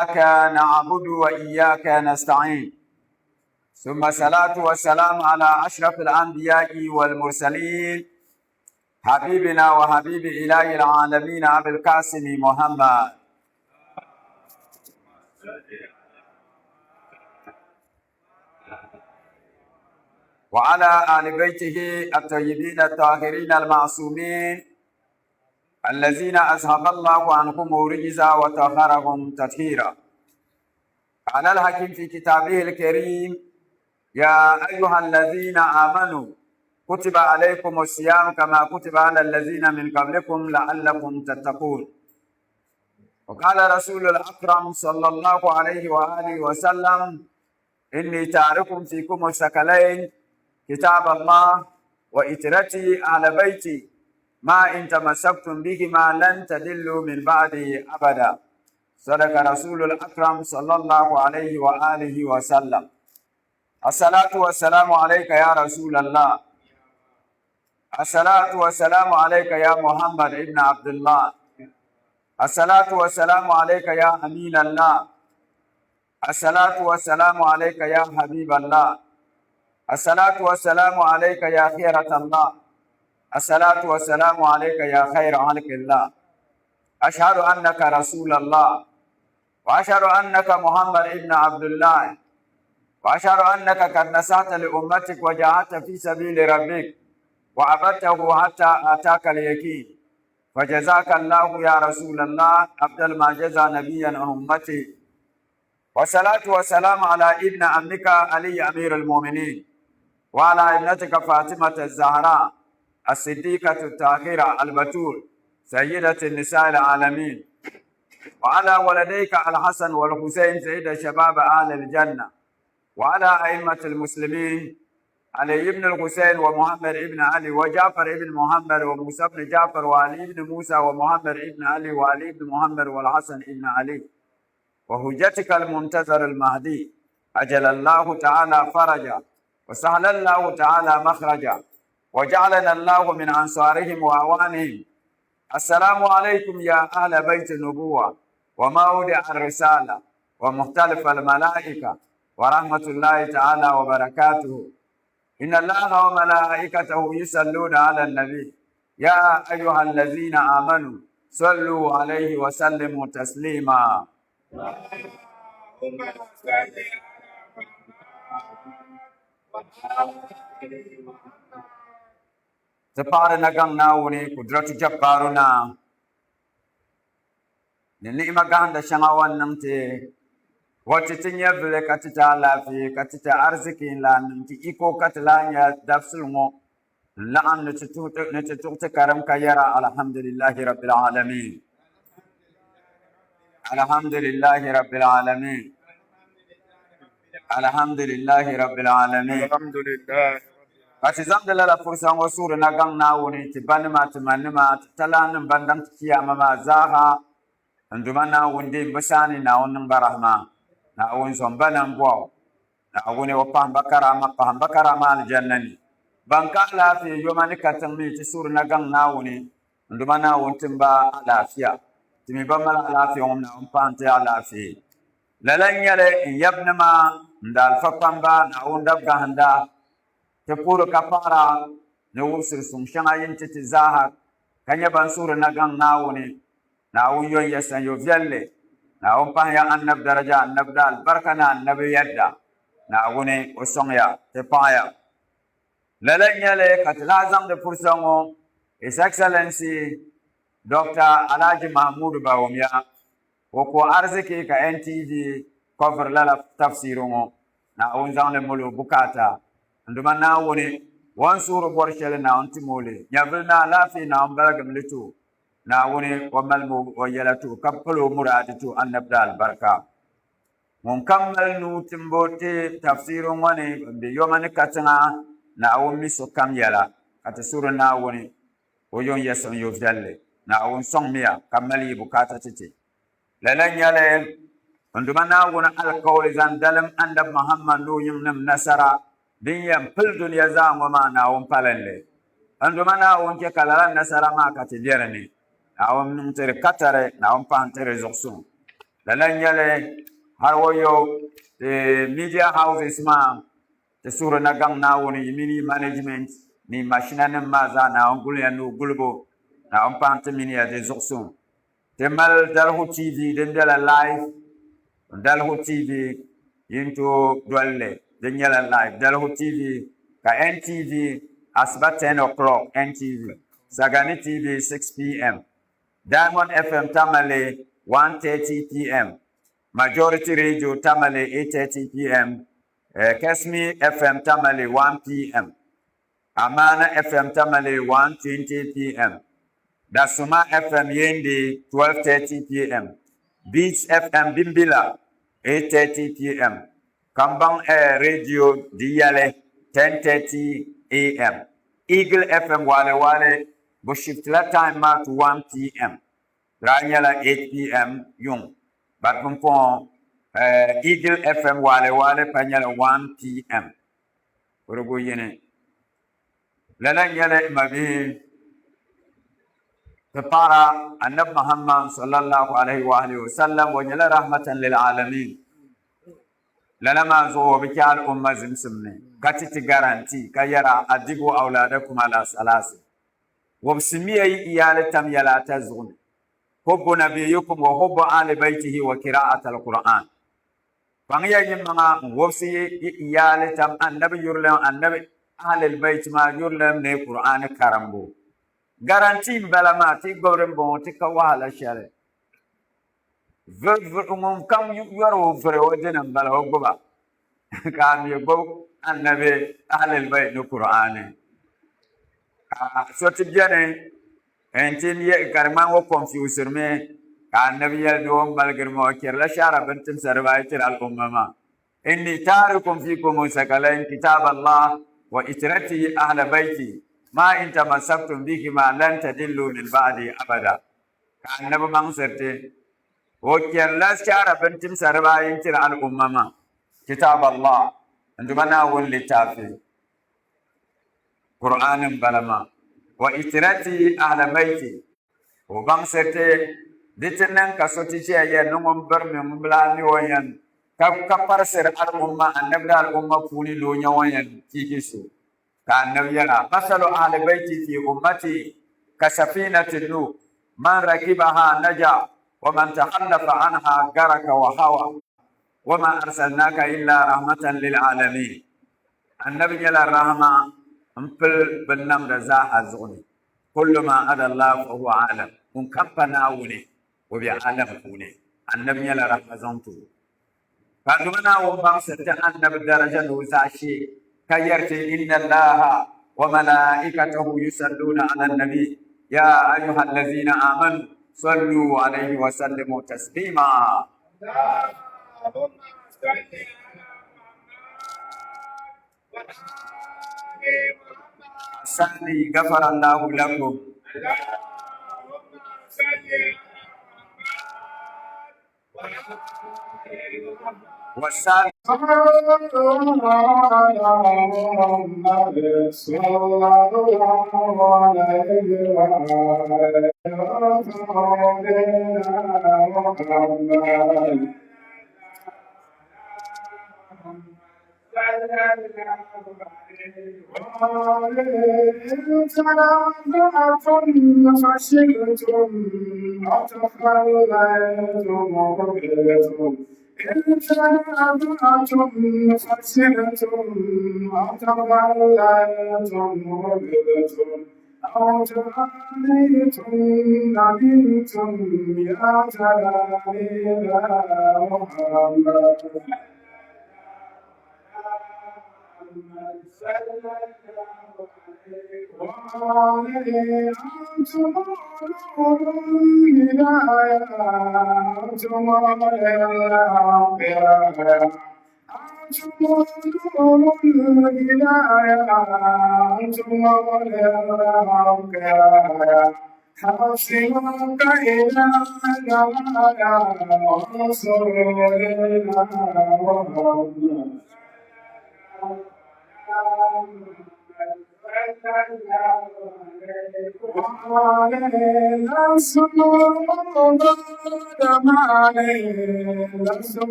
إياك نعبد وإياك نستعين ثم الصلاة والسلام على أشرف الأنبياء والمرسلين حبيبنا وحبيب إله العالمين أبي القاسم محمد وعلى آل بيته الطيبين الطاهرين المعصومين الذين أذهب الله عنهم الرجز وطهرهم تطهيرا قال الحكيم في كتابه الكريم يا أيها الذين آمنوا كتب عليكم الصيام كما كتب على الذين من قبلكم لعلكم تتقون وقال رسول الأكرم صلى الله عليه وآله وسلم إني تارك فيكم الثقلين كتاب الله وإترتي على بيتي ما إن تمسكتم بهما لن تدلوا من بعدي أبدا صدق رسول الأكرم صلى الله عليه وآله وسلم الصلاة والسلام عليك يا رسول الله الصلاة والسلام عليك يا محمد ابن عبد الله الصلاة والسلام عليك يا أمين الله الصلاة والسلام عليك يا حبيب الله الصلاة والسلام عليك يا خيرة الله الصلاة والسلام عليك يا خير خلق الله أشهد أنك رسول الله وأشهد أنك محمد ابن عبد الله وأشهد أنك قد نصحت لأمتك وجاهدت في سبيل ربك وعبدته حتى آتاك اليقين فجزاك الله يا رسول الله أفضل ما جزى نبيا عن أمته والصلاة والسلام على ابن عمك علي أمير المؤمنين وعلى ابنتك فاطمة الزهراء الصديقة الطاهرة البتول سيدة النساء العالمين وعلى ولديك الحسن والحسين سيد شباب أهل الجنة وعلى أئمة المسلمين علي بن الحسين ومحمد بن علي وجعفر بن محمد وموسى بن جعفر وعلي بن موسى ومحمد بن علي وعلي بن محمد والحسن بن علي وهجتك المنتظر المهدي أجل الله تعالى فرجا وسهل الله تعالى مخرجا وجعلنا الله من أنصارهم وأعوانهم السلام عليكم يا أهل بيت النبوة وموضع الرسالة ومختلف الملائكة ورحمة الله تعالى وبركاته إن الله وملائكته يصلون على النبي يا أيها الذين آمنوا صلوا عليه وسلموا تسليما اللهم صل على محمد وآل محمد Ti paɣiri na gaŋ Naawuni Kudratu Jabbaaru Naa ni ni'ima gahinda shɛŋa o ni niŋ ti o ti ti nyɛvili ka ti ti alaafee ka ti ti ariziki n-lahi niŋ ti iko ka ti lahi nya dabisili ŋɔ n-laɣim ni ti tuɣi ti karim ka yɛra Alhamdulillahi Rabbil Aalamiin. Alhamdulillahi Rabbil Aalamiin. Alhamdulillahi Rabbil Aalamiin. Alhamdulillah. Ka ti zaŋdi lala fursa ŋɔ suhiri na gaŋ Naawuni, ti banima, ti manima, ti talaannim ban daŋ ti chiyaama maa zaaha. N Duuma Naawuni deem bɛ saani, Naawuni niŋ ba rahima, Naawuni zom ba nambɔɣu, Naawuni o pahim ba karaama, pahim ba karaama alijanna ni. Ban ka alaafee yoma ni katiŋ mi ti suhiri na gaŋ Naawuni, N Duuma Naawuni tim ba alaafia. Ti mi ban mali alaafee ŋɔ mi Naawuni pahim ti alaafee. Lala n-nyɛli n yabinima n daalifa kpamba Naawuni dab gahinda ti puhiri ka paɣira ni wubisiri suŋ shɛŋa yi ni ti ti zaaha ka nyɛ ban suhiri na gaŋ Naawuni. Naawuni yon ya sanyo viɛlli. Naawuni pahi ya Annabi daraja, Annabi da alibarika ni Annabi yɛdda. Naawuni o sɔŋ ya, ti paɣi ya. Lala n-nyɛli ka ti lahi zaŋdi fursa ŋɔ His Excellency Doctor Alhaji Mahmood Bawumia O ku ariziki ka NTV kɔviri lala tafsiiri ŋɔ, Naawuni zaŋ li mali o bukaata. N Duuma Naawuni, o ni suhiri bɔri shɛli Naawuni tim o li. Nyɛvili ni alaafee Naawuni baligim li ti o. Naawuni, o malimi o yɛla ti o ka pali o muraadi ti o Annabi daalibarika. Ŋun kam mali nuu timbu ti tafsiiri ŋɔ ni ban be yoma ni katiŋa, Naawuni mi sokam yɛla, ka ti suhiri Naawuni O yon ya saŋyo viɛlli, Naawuni sɔŋmiya ka mali yi bukaata ti ti. Lala n-nyɛli, n Duuma Naawuni alikauli zaŋ dalim Annabi Muhammad ni o yiŋnim nasara din yɛn pili dunia zaa ŋɔ maa Naawuni palinli. N Duuma Naawuni chɛ ka lala nasara maa ka ti be di ni. Naawuni niŋ ti di katari, Naawuni pahi ti di zuɣusuŋ. Lala n nyɛli hali o yo ti media houses maa ti suhuri na gaŋ Naawuni yi mini yi management ni mashina nim maa zaa Naawuni guliya ni o gulibu Naawuni pahi ti mini ya di zuɣusuŋ. Ti mali Dalihu TV din bela live Dalihu TV yi ni tooi doli li din nyɛla live Dalihu TV ka NTV asiba 10 o'clock NTV Sagani TV 6 pm Diamond FM Tamale 1:30 pm Majority Radio Tamale 8:30 pm Kesmi FM Tamale 1 pm Amana FM Tamale 1:20 pm, Dasuma FM Yendi 12:30 pm, Beats FM Bimbila 8:30 pm, Kambang Air Radio Diyale 10:30 am, Eagle FM Wale Wale bɛ shiftila time maa to 1 pm, di daa nyɛla 8 pm yuŋ but pumpɔŋɔ Eagle FM Wale Wale pa nyɛla 1 pm. Kurigu yini. Lala n-nyɛli m mabihi ti paɣira Annabi Muhammad sallallahu alaihi wa alihi wa sallam, o nyɛla rahmatan lil alamin. Lala maa zuɣu o bi chɛ al'umma zimsim ni ka ti ti garanti ka yɛra adibu awladakum ala salasi. Wubisimiya yi iyaali tam yɛla ata zuɣu ni, hubbu nabiyyikum wa hubbu ahli baytihi wa kira'at al-Qur'an. Kpaŋya yi maŋa n-wubisi yi iyaali tam Annabi yurilim, Annabi Ahlil Bayt maa yurilim ni Kur'aani karimbu. Guarantee m-bala maa, ti gbubi din bɔŋɔ ti ka wahala shɛli. Ŋun kam yɔri o vuri o dini m-bala o gbuba ka a mi gbubi Annabi Ahlil Bayt ni Kur'aani. Ka so ti beni N-ti ka di ŋmani o confusirimi ka Annabi yɛli ni o ni ŋmaligiri maa o chɛrila shɛhira bintimsa dibaayi tiri al'umma maa, Inni taarikum fiikum sakalayn kitaab Allah wa itrati ahla bayti ma in tamassaktum bihima lan tadillu min ba'di abada. Ka Annabi maŋsiri ti o chɛrila shɛhira bintimsa dibaayi n-tiri al'umma maa, Kitaab Allah, n Duuma Naawuni litaafi. Qur'aani m-bala maa, Wa itirati ahla bayti, o baŋsiri ti di ti niŋ ka so ti ʒiya yɛli ni ŋun birimi ŋun bi lahi mi o ni yɛn ka parisiri al'umma Annabi al'umma puuni ni o nya o ni yɛn piigi so. Ka Annabi yɛla, Masalu ahli bayti fi ummati ka safinati Nuh, man rakibaha naja wa man takhallafa anha garaka wa hawa. Wa ma arsalnaka illa rahmatan lil alamin. Annabi nyɛla rahama m-pili binnamda zaaha zuɣu ni. Kullu ma ada Allah fa huwa alam. Ŋun kam pa Naawuni, o be alam puuni. Annabi nyɛla rahama zaŋ ti o. Ka Duuma Naawuni baŋsiri ti Annabi daraja ni o zaashee ka yɛri ti, Inna Allaha wa malaikatahu yusalluna ala nabi ya ayuha allazina amanu sallu alayhi wa sallimu taslima. Asani gafara Allahu lakum. Wasali.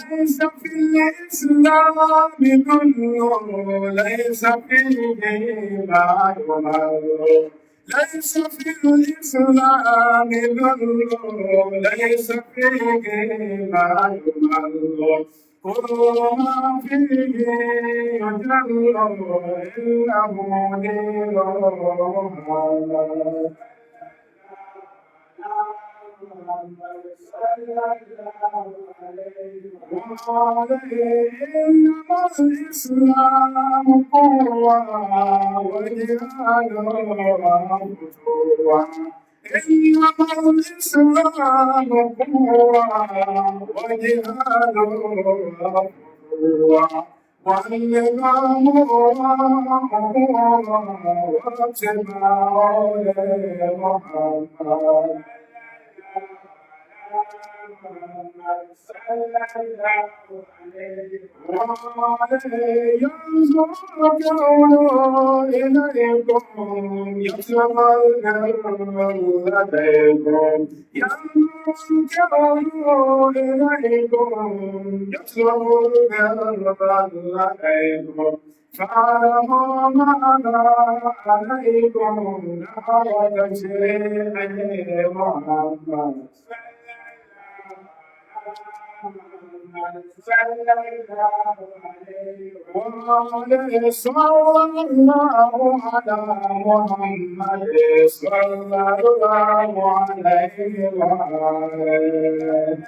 ليس في الإسلام ذل، ليس فيه ما يمل، ليس في الإسلام ذل، ليس فيه ما يمل، كل ما فيه يجل، إنه دين محمد. وعليه الإسلام قوة وجهاد وفتوى، إنما الإسلام قوة وجهاد وفتوى، والنظام واتباع لمحمد. وعليه ينظر الكون إليكم، يطلب البر لديكم، ينظر الكون إليكم، يطلب البر لديكم، فاعلموا ماذا عليكم نحو تشريع محمد. وعليه صلى الله على محمد، صلى الله عليه وآله.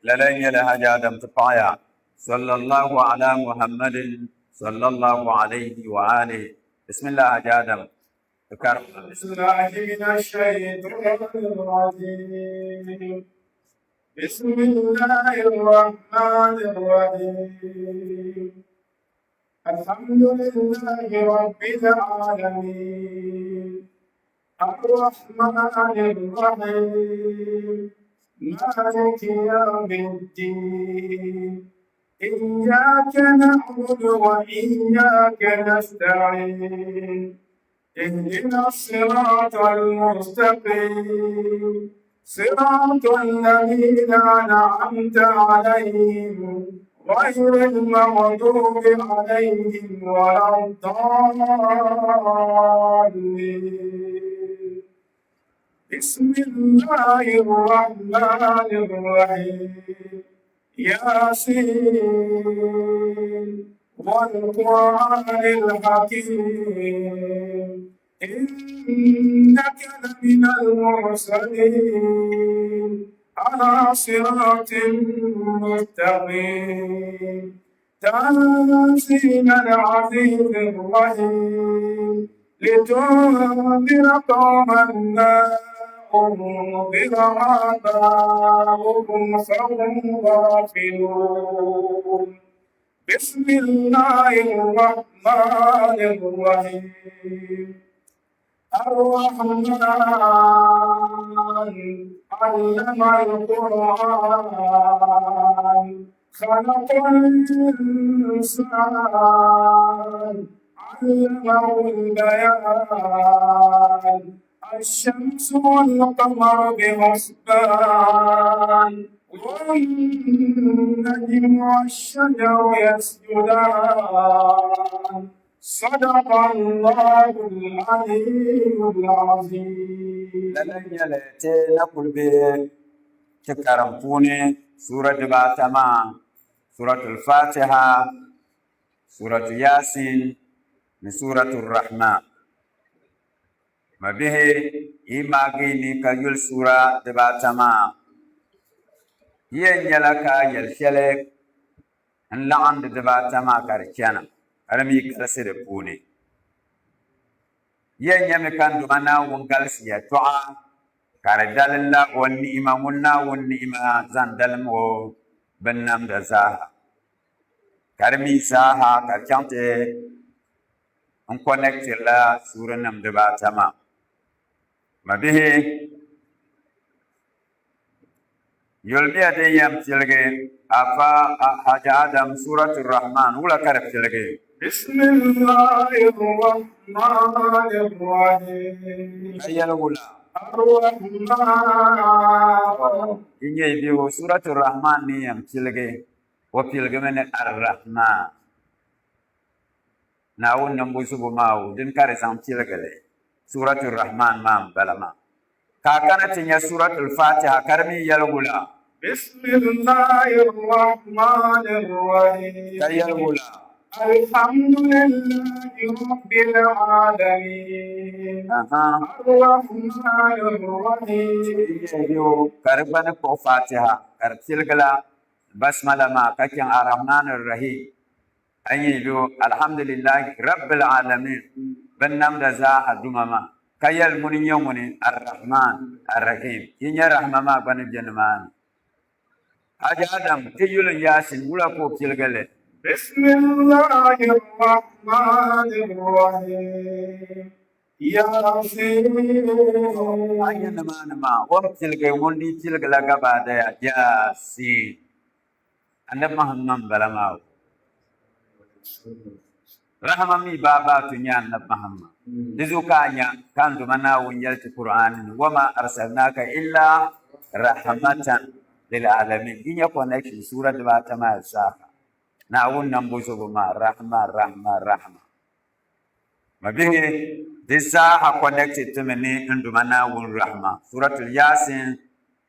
Lala n-nyɛ li Haji Adam ti paɣiya, Sallallahu ala Muhammadin sallallahu alayhi wa alihi. Bismillah Haji Adam, ti karim ma. بالله من الشيطان الرجيم. بسم الله الرحمن الرحيم. الحمد لله رب العالمين، الرحمن الرحيم، مالك يوم الدين، إياك نعبد وإياك نستعين، اهدنا الصراط المستقيم، صراط الذين أنعمت عليهم، غير المغضوب عليهم ولا الضالين. بسم الله الرحمن الرحيم. ياسين والقرآن الحكيم، إنك لمن المرسلين، على صراط مستقيم، تنزيل العزيز الرحيم، لتنذر قوما ما أنذر آباؤهم فهم غافلون. بسم الله الرحمن الرحيم. الرحمن علم القرآن، خلق الإنسان، علمه البيان. الشمس والقمر بحسبان، والنجم والشجر يسجدان. صدق الله العلي العظيم. Lala n-nyɛ li ti na kuli be ti karim puuni suura dibaata maa, Suratul Fatiha, Suratu Yasin ni Suratul Rahman. Mabihi yi maagi ni ka yuli suura dibaata maa, yi yɛn nyɛla ka yɛli shɛli N laɣindi dibaata maa ka di chana, ka di mi galisi di puuni. Yɛn nyami ka n Duuma Naawuni galisi yɛtɔɣa, ka di dalinla o ni'ima, ŋun Naawuni ni'ima zaŋ dalim o binnamda zaaha. Ka di mi zaaha ka di chaŋ ti n connectirila suurinim dibaata maa. Mabihi, Yulimiya din yɛn piligi Afa Haji Adam Suratu Rahman, wula ka di piligi? Bismillahirrahmanirrahim. Ka yɛli wula? Ar-Rahman. Di nyɛ bihu Suratu Rahman ni yɛn piligi, o piligimi ni Ar-Rahman. Naawuni niŋbu zubu maa o dini ka di zaŋ piligi li. Suratu Rahman maa m-bala maa. Ka a kana ti nya Suratul Fatiha ka di mi yɛli wula? Bismillahirrahmanirrahim. Ka yɛli wula? Alhamdulillahi Rabbil Alamin. Aha. Arrahmanirrahim. Di yɛli o ka di gba ni kpuɣi Fatiha ka di piligi la Basmala maa ka chaŋ Arrahmanirrahim. A yi lu Alhamdulillahi Rabbil Alamin, binnamda zaaha Duuma maa, ka yɛli ŋuni n-nyɛ ŋuni? Ar-Rahman Ar-Rahim. Yi nya rahma maa gba ni be nimaani. Haji Adam, ti yuli n-Yaasin, wula ka o piligi li? Bismillahi Rahmani Rahim. Yaasin. A nya nimaani maa, o ni piligi, ŋun dii piligi la gabaadaya, Yaasin. Anabi Muhammad m-bala maa o. Rahama mi baabaa tu nyɛ Anabi Muhammad. Di zuɣu ka a nya ka n Duuma Naawuni yɛli ti Kur'aani ni, Wama arsalnaaka illa rahmatan lil alamin. Yi nya connection suura dibaata maa zaaha. Naawuni nambu zubu maa, rahma, rahma, rahma. Mabihi, di zaaha connected ti mi ni n Duuma Naawuni rahma. Suratul Yasin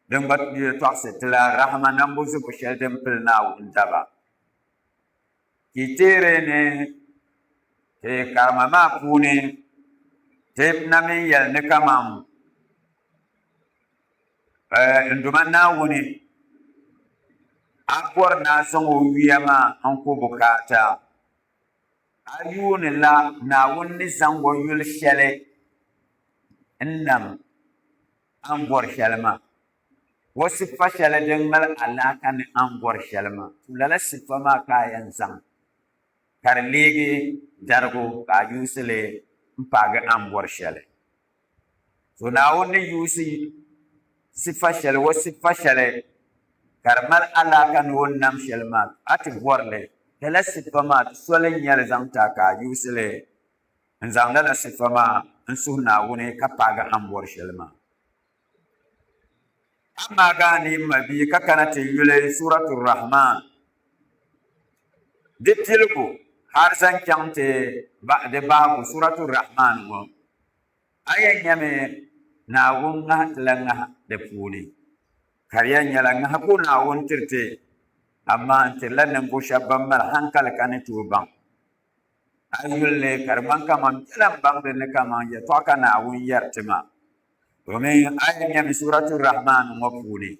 din gba tɔɣisi ti la rahma nambu zubu shɛli din pili Naawuni daba. Ti teeri ni ti karima maa puuni ti na mi yɛli ni kaman n Duuma Naawuni a bɔri ni a zaŋ o yuya maa n-ku bukaata. A yuuni la Naawuni ni zaŋ o yuli shɛli n-nam a ni bɔri shɛli maa. O sifa shɛli din mali alaaka ni a ni bɔri shɛli maa, to lala sifa maa ka a yɛn zaŋ ka di leegi darigu ka a yuusi li m-paagi a ni bɔri shɛli. To Naawuni ni yuusi sifa shɛli, o sifa shɛli ka di mali alaaka ni o ni nam shɛli maa, a ti bɔri li, lala sifa maa soli n-nyɛ li zaŋ ti a ka a yuusi li n-zaŋ lala sifa maa n-suhi Naawuni ka paagi a ni bɔri shɛli maa. Amaa ka a ni yi mabia ka kana ti yuli Suuratu Rahman di piligu hal zaŋ chaŋ ti di bahigu Suuratu Rahman ŋɔ, A yɛn nyami Naawuni ŋahi ti la ŋaha di puuni, ka di yɛn nyɛla ŋahi ka o Naawuni tiri ti, amaa n-tirila ninvuɣ shɛb bɛn mali haŋkali ka ni tooi baŋ. A yuli li ka di ŋmani kaman biɛla m-baŋ di ni kaman yɛtɔɣa ka Naawuni yɛri ti maa. Domin a yɛn nyami Suuratu Rahman ŋɔ puuni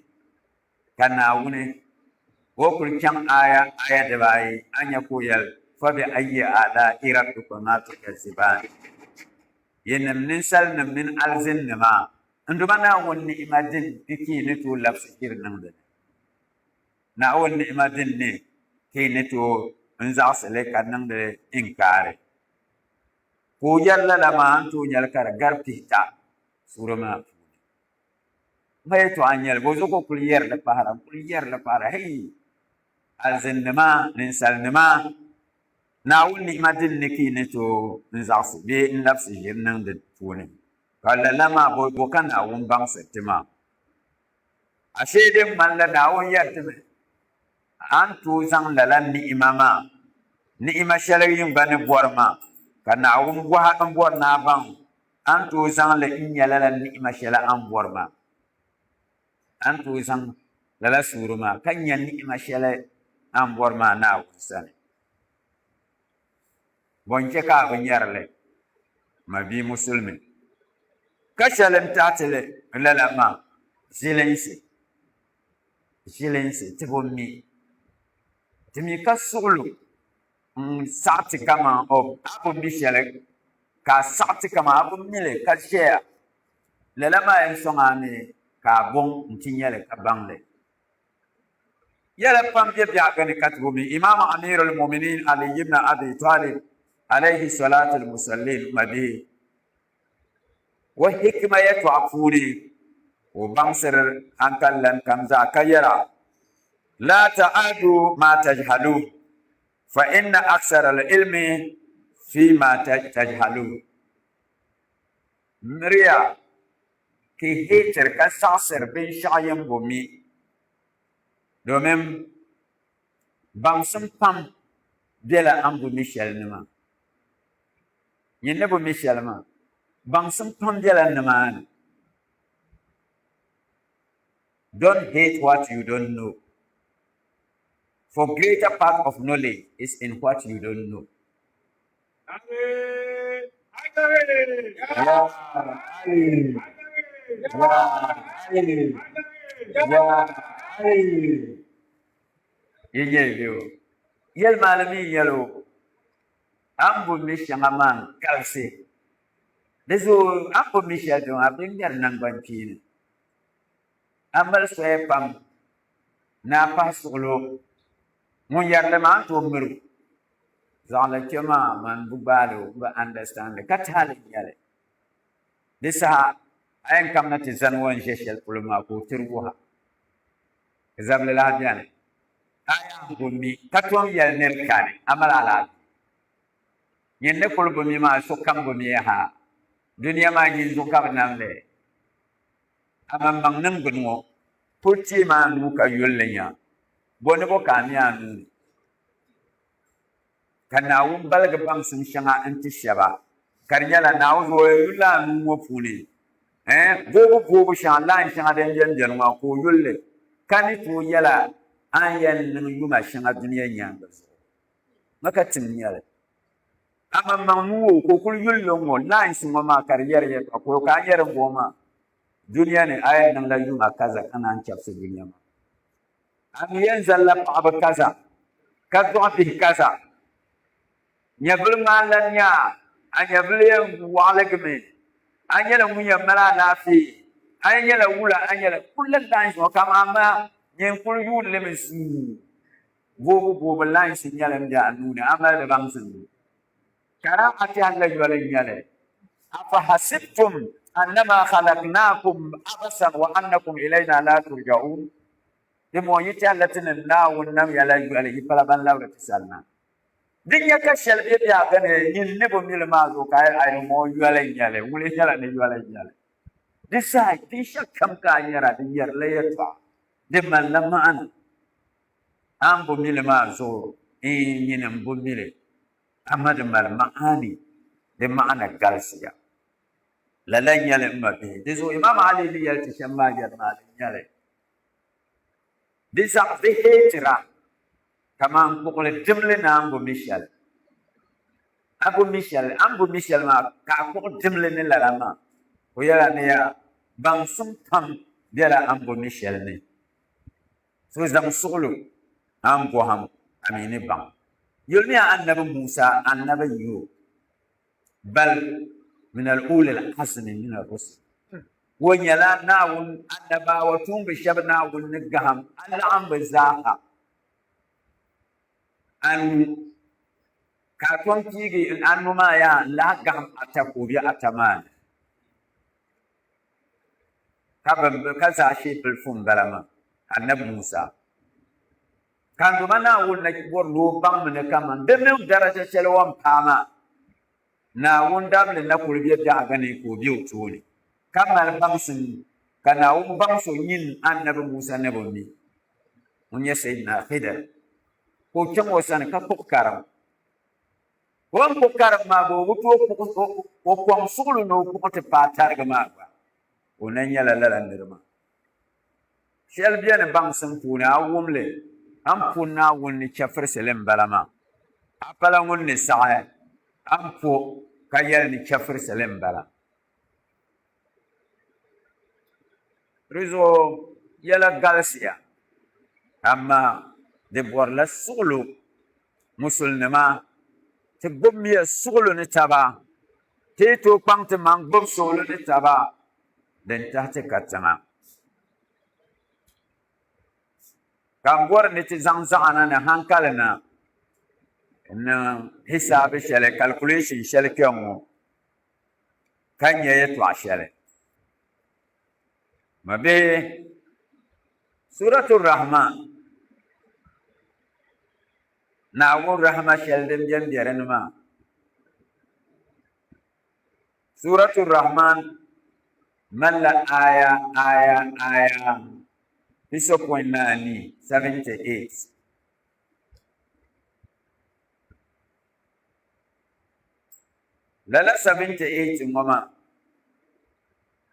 ka Naawuni o kuli chaŋ aaya aya dibaayi a nya ka o yɛli, Fabi ayyi aalaa'i rabbikumaa tukazzibaan. Yinim ninsalinim mini alizinnima, n Duuma Naawuni ni'ima din ni ka yi ni tooi labisi ʒiri niŋ di ni. Naawuni ni'ima din ni ka yi ni tooi n zaɣisi li ka niŋdi inkaari. Ka o yɛli lala maa a ni tooi nya li ka di gari pihita suura maa puuni. M yɛtɔɣa n-nyɛ li, bɔzuɣu ka o kuli yɛri li pahira, n-kuli yɛri li pahira, hei! Alizinnima, ninsalinima, Naawuni ni'ima din ni ka yi ni tooi n-zaɣisi bee n-labisi ʒiri niŋ di puuni. Ka lala maa, bɔ ka Naawuni baŋsiri ti maa? Ashee din ŋmanila Naawuni yɛri ti mi, A ni tooi zaŋ lala ni'ima maa, ni'ima shɛli yin gba ni bɔri maa, ka Naawuni bɔhi m-bɔri ni a baŋ a ni tooi zaŋ li n-nya lala ni'ima shɛli a ni bɔri maa. A ni tooi zaŋ lala suuri maa ka nya ni'ima shɛli a ni bɔri maa Naawuni sani. Bɔ n-chɛ ka a bi nyari li, mabia Musulimi? Ka shɛli n-taɣi ti li lala maa, ʒilinsi, ʒilinsi, ti bi mi. Ti mi ka suɣilo n-saɣi ti kaman o a bi mi shɛli, ka a saɣi ti kaman a bi mi li ka ʒiɛya. Lala maa yɛn sɔŋ a mi ka a bɔŋ nti nya li ka baŋ li. Yɛla pam be biɛhigu ni ka ti bi mi. Imam Amir al-Muminin Ali ibn Abi Talib alayhi salatul musallin mabihi o hikima yɛtɔɣa puuni o baŋsiri hankalilan kam zaa ka yɛra, La ta'adu ma tajhalu fa inna aksara al-ilmi fi ma tajhalu. Miriya ka yi heetiri ka saɣisiri binshɛɣu yin bo mi, domin baŋsim pam bela a ni bo mi shɛli ni maa. Nyin ni bo mi shɛli maa, baŋsim pam bela nimaani. Don't hate what you don't know, for greater part of knowledge is in what you don't know. Yi nyɛ bɛ o yɛlimaŋli mi yɛl o, A ni bo mi shɛŋa maa n-galisi. Di zuɣu a ni bo mi shɛli dɔŋ a bi ŋmɛri naŋgbankpeeni. A mali soya pam ni a pahi suɣilo. Ŋun yɛri li maa, a ni tooi miri o. Zaŋli kpe maa man bi gbaali o, m bi understand li, ka taali n-nyɛ li. Di saha a yɛn kamina ti zani o ni ʒe shɛli polo maa ka o tiri wuhi a. Zabili lahi beni. A yaa bo mi ka tom yɛli ni di kani, a mali alaafee. Nyin ni kuli bo mi maa sokam bo mi ha. Dunia maa nyin zuɣu ka bɛ nam li. Amaŋmaŋ niŋgbuni ŋɔ kul teemi a nuu ka yuli li nya, bɔ ni bɔ ka a mi a nuu ni? Ka Naawuni baligi baŋsim shɛŋa n-ti shɛba, ka di nyɛla Naawuni zuɣu o yɛn yulila a nuu ŋɔ puuni ɛɛn boobu boobu shɛŋa, line shɛŋa din beni beni ŋɔ ka o yuli li, ka ni tooi yɛl a a ni yɛn niŋ yuma shɛŋa dunia nyaaŋa zuɣu. Ŋɔ ka tim nyɛli. Amaŋmaŋ nuu o ka o kuli yuli li ŋ-ŋɔ lines ŋɔ maa ka di yɛri yɛltɔɣa ka o ka a nya din bɔŋɔ maa dunia ni a yɛn niŋla yuma kaza ka naan chɛbisi dunia maa. A mi yɛn zalila paɣaba kaza ka dɔɣi bihi kaza. Nyɛvili ŋmaa n-lan nyɛ a, a nyɛvili yɛn wɔɣiligimi. A nyɛla ŋun yɛn mali alaafee, a yɛn nyɛla wula, a nyɛla kulila lines ŋɔ kaman amaa nyin kuli yuuni li mi zuu. Boobu boobu lines nyɛla n be a nuu ni, a mali di baŋsim. Ka daa a tɛhi la yoli n-nyɛ li, Afahasibtum annama khalaqnakum abasan wa annakum ilayna la turja'un? Di mɔɔ yi tɛhi la ti ni Naawuni nam ya la yoli, yi pala ban labiri ti sani na. Di nya ka shɛli be biɛhigu ni nyin ni bi mi li maa zuɣu ka a yɛli, Ayi, mɔɔ yoli n-nyɛ li, ŋuni nyɛla ni yoli n-nyɛ li. Di saha binshɛɣu kam ka a nyara, di nyɛrila yɛtɔɣa, di malila maana. A ni bo mi li maa zuɣu, iin, nyini m-bo mi li, amaa di mali maani, di maana galisiya. Lala n-nyɛ li m mabihi. Di zuɣu Imam Ali ni yɛli ti shɛm maa yɛlimaŋli n-nyɛ li. Di zaɣ bihi tira kaman kpuɣili dimli ni a ni bo mi shɛli. A bo mi shɛli, a ni bo mi shɛli maa ka a kpuɣi dimli ni lala maa. O yɛla ni yaa, baŋsim pam bela a ni bo mi shɛli ni. So zaŋ suɣilo a ni bɔhim a mi ni baŋ. Yulimiya Annabi Musa, Annabi n-nyɛ o, bal min al-ulil azmi min ar-rusul. O nyɛla Naawuni annabawa tuumbi shɛba Naawuni ni gahim a laɣim bɛ zaaha anu, ka a tom piigi anu maa yaa n-lahi gahim ata ka o be ata maa ni. Ka bɛ ka zaashee bilifu m-bala maa, Annabi Musa. Ka n Duuma Naawuni na bɔri ni o baŋ mi ni kaman bɛ mini daraja shɛli o ni paai maa, Naawuni dabili na kuli be biɛhigu ni ka o be o tooni, ka mali baŋsim, ka Naawuni baŋs o nyin Annabi Musa ni bi mi, ŋun nyɛ Sayyidina Khidir, ka o chaŋ o sani ka kpuɣi karim. O ni kpuɣi karim maa gba, o bi tooi kpuɣi o kɔŋ suɣili ni o kpuɣi ti paai tarigi maa gba, o na nyɛla lala niri maa. Shɛli beni baŋsim puuni, a wum li, a ni po Naawuni ni chɛfirisili m-bala maa. A pala ŋun ni saɣi a ni po ka yɛli ni chɛfirisili m-bala. Di zuɣu yɛla galisiya, amaa Di bɔrila suɣilo. Musulinima, ti gbubimiya suɣilo ni taba. Ti yi tooi kpaŋ ti maŋ gbubi suɣilo ni taba, din tahi ti katiŋa. Ka m bɔri ni ti zaŋ zaɣa na ni hankali na n-niŋ hisaabi shɛli, calculation shɛli kpɛŋŋo, ka nya yɛtɔɣ shɛli. Mabihi, Suratu Rahman, Naawuni rahama shɛli din beni be di ni maa. Suratu Rahman malila aya aya aya pisopɔin ni anii, 78. Lala 78 ŋɔ maa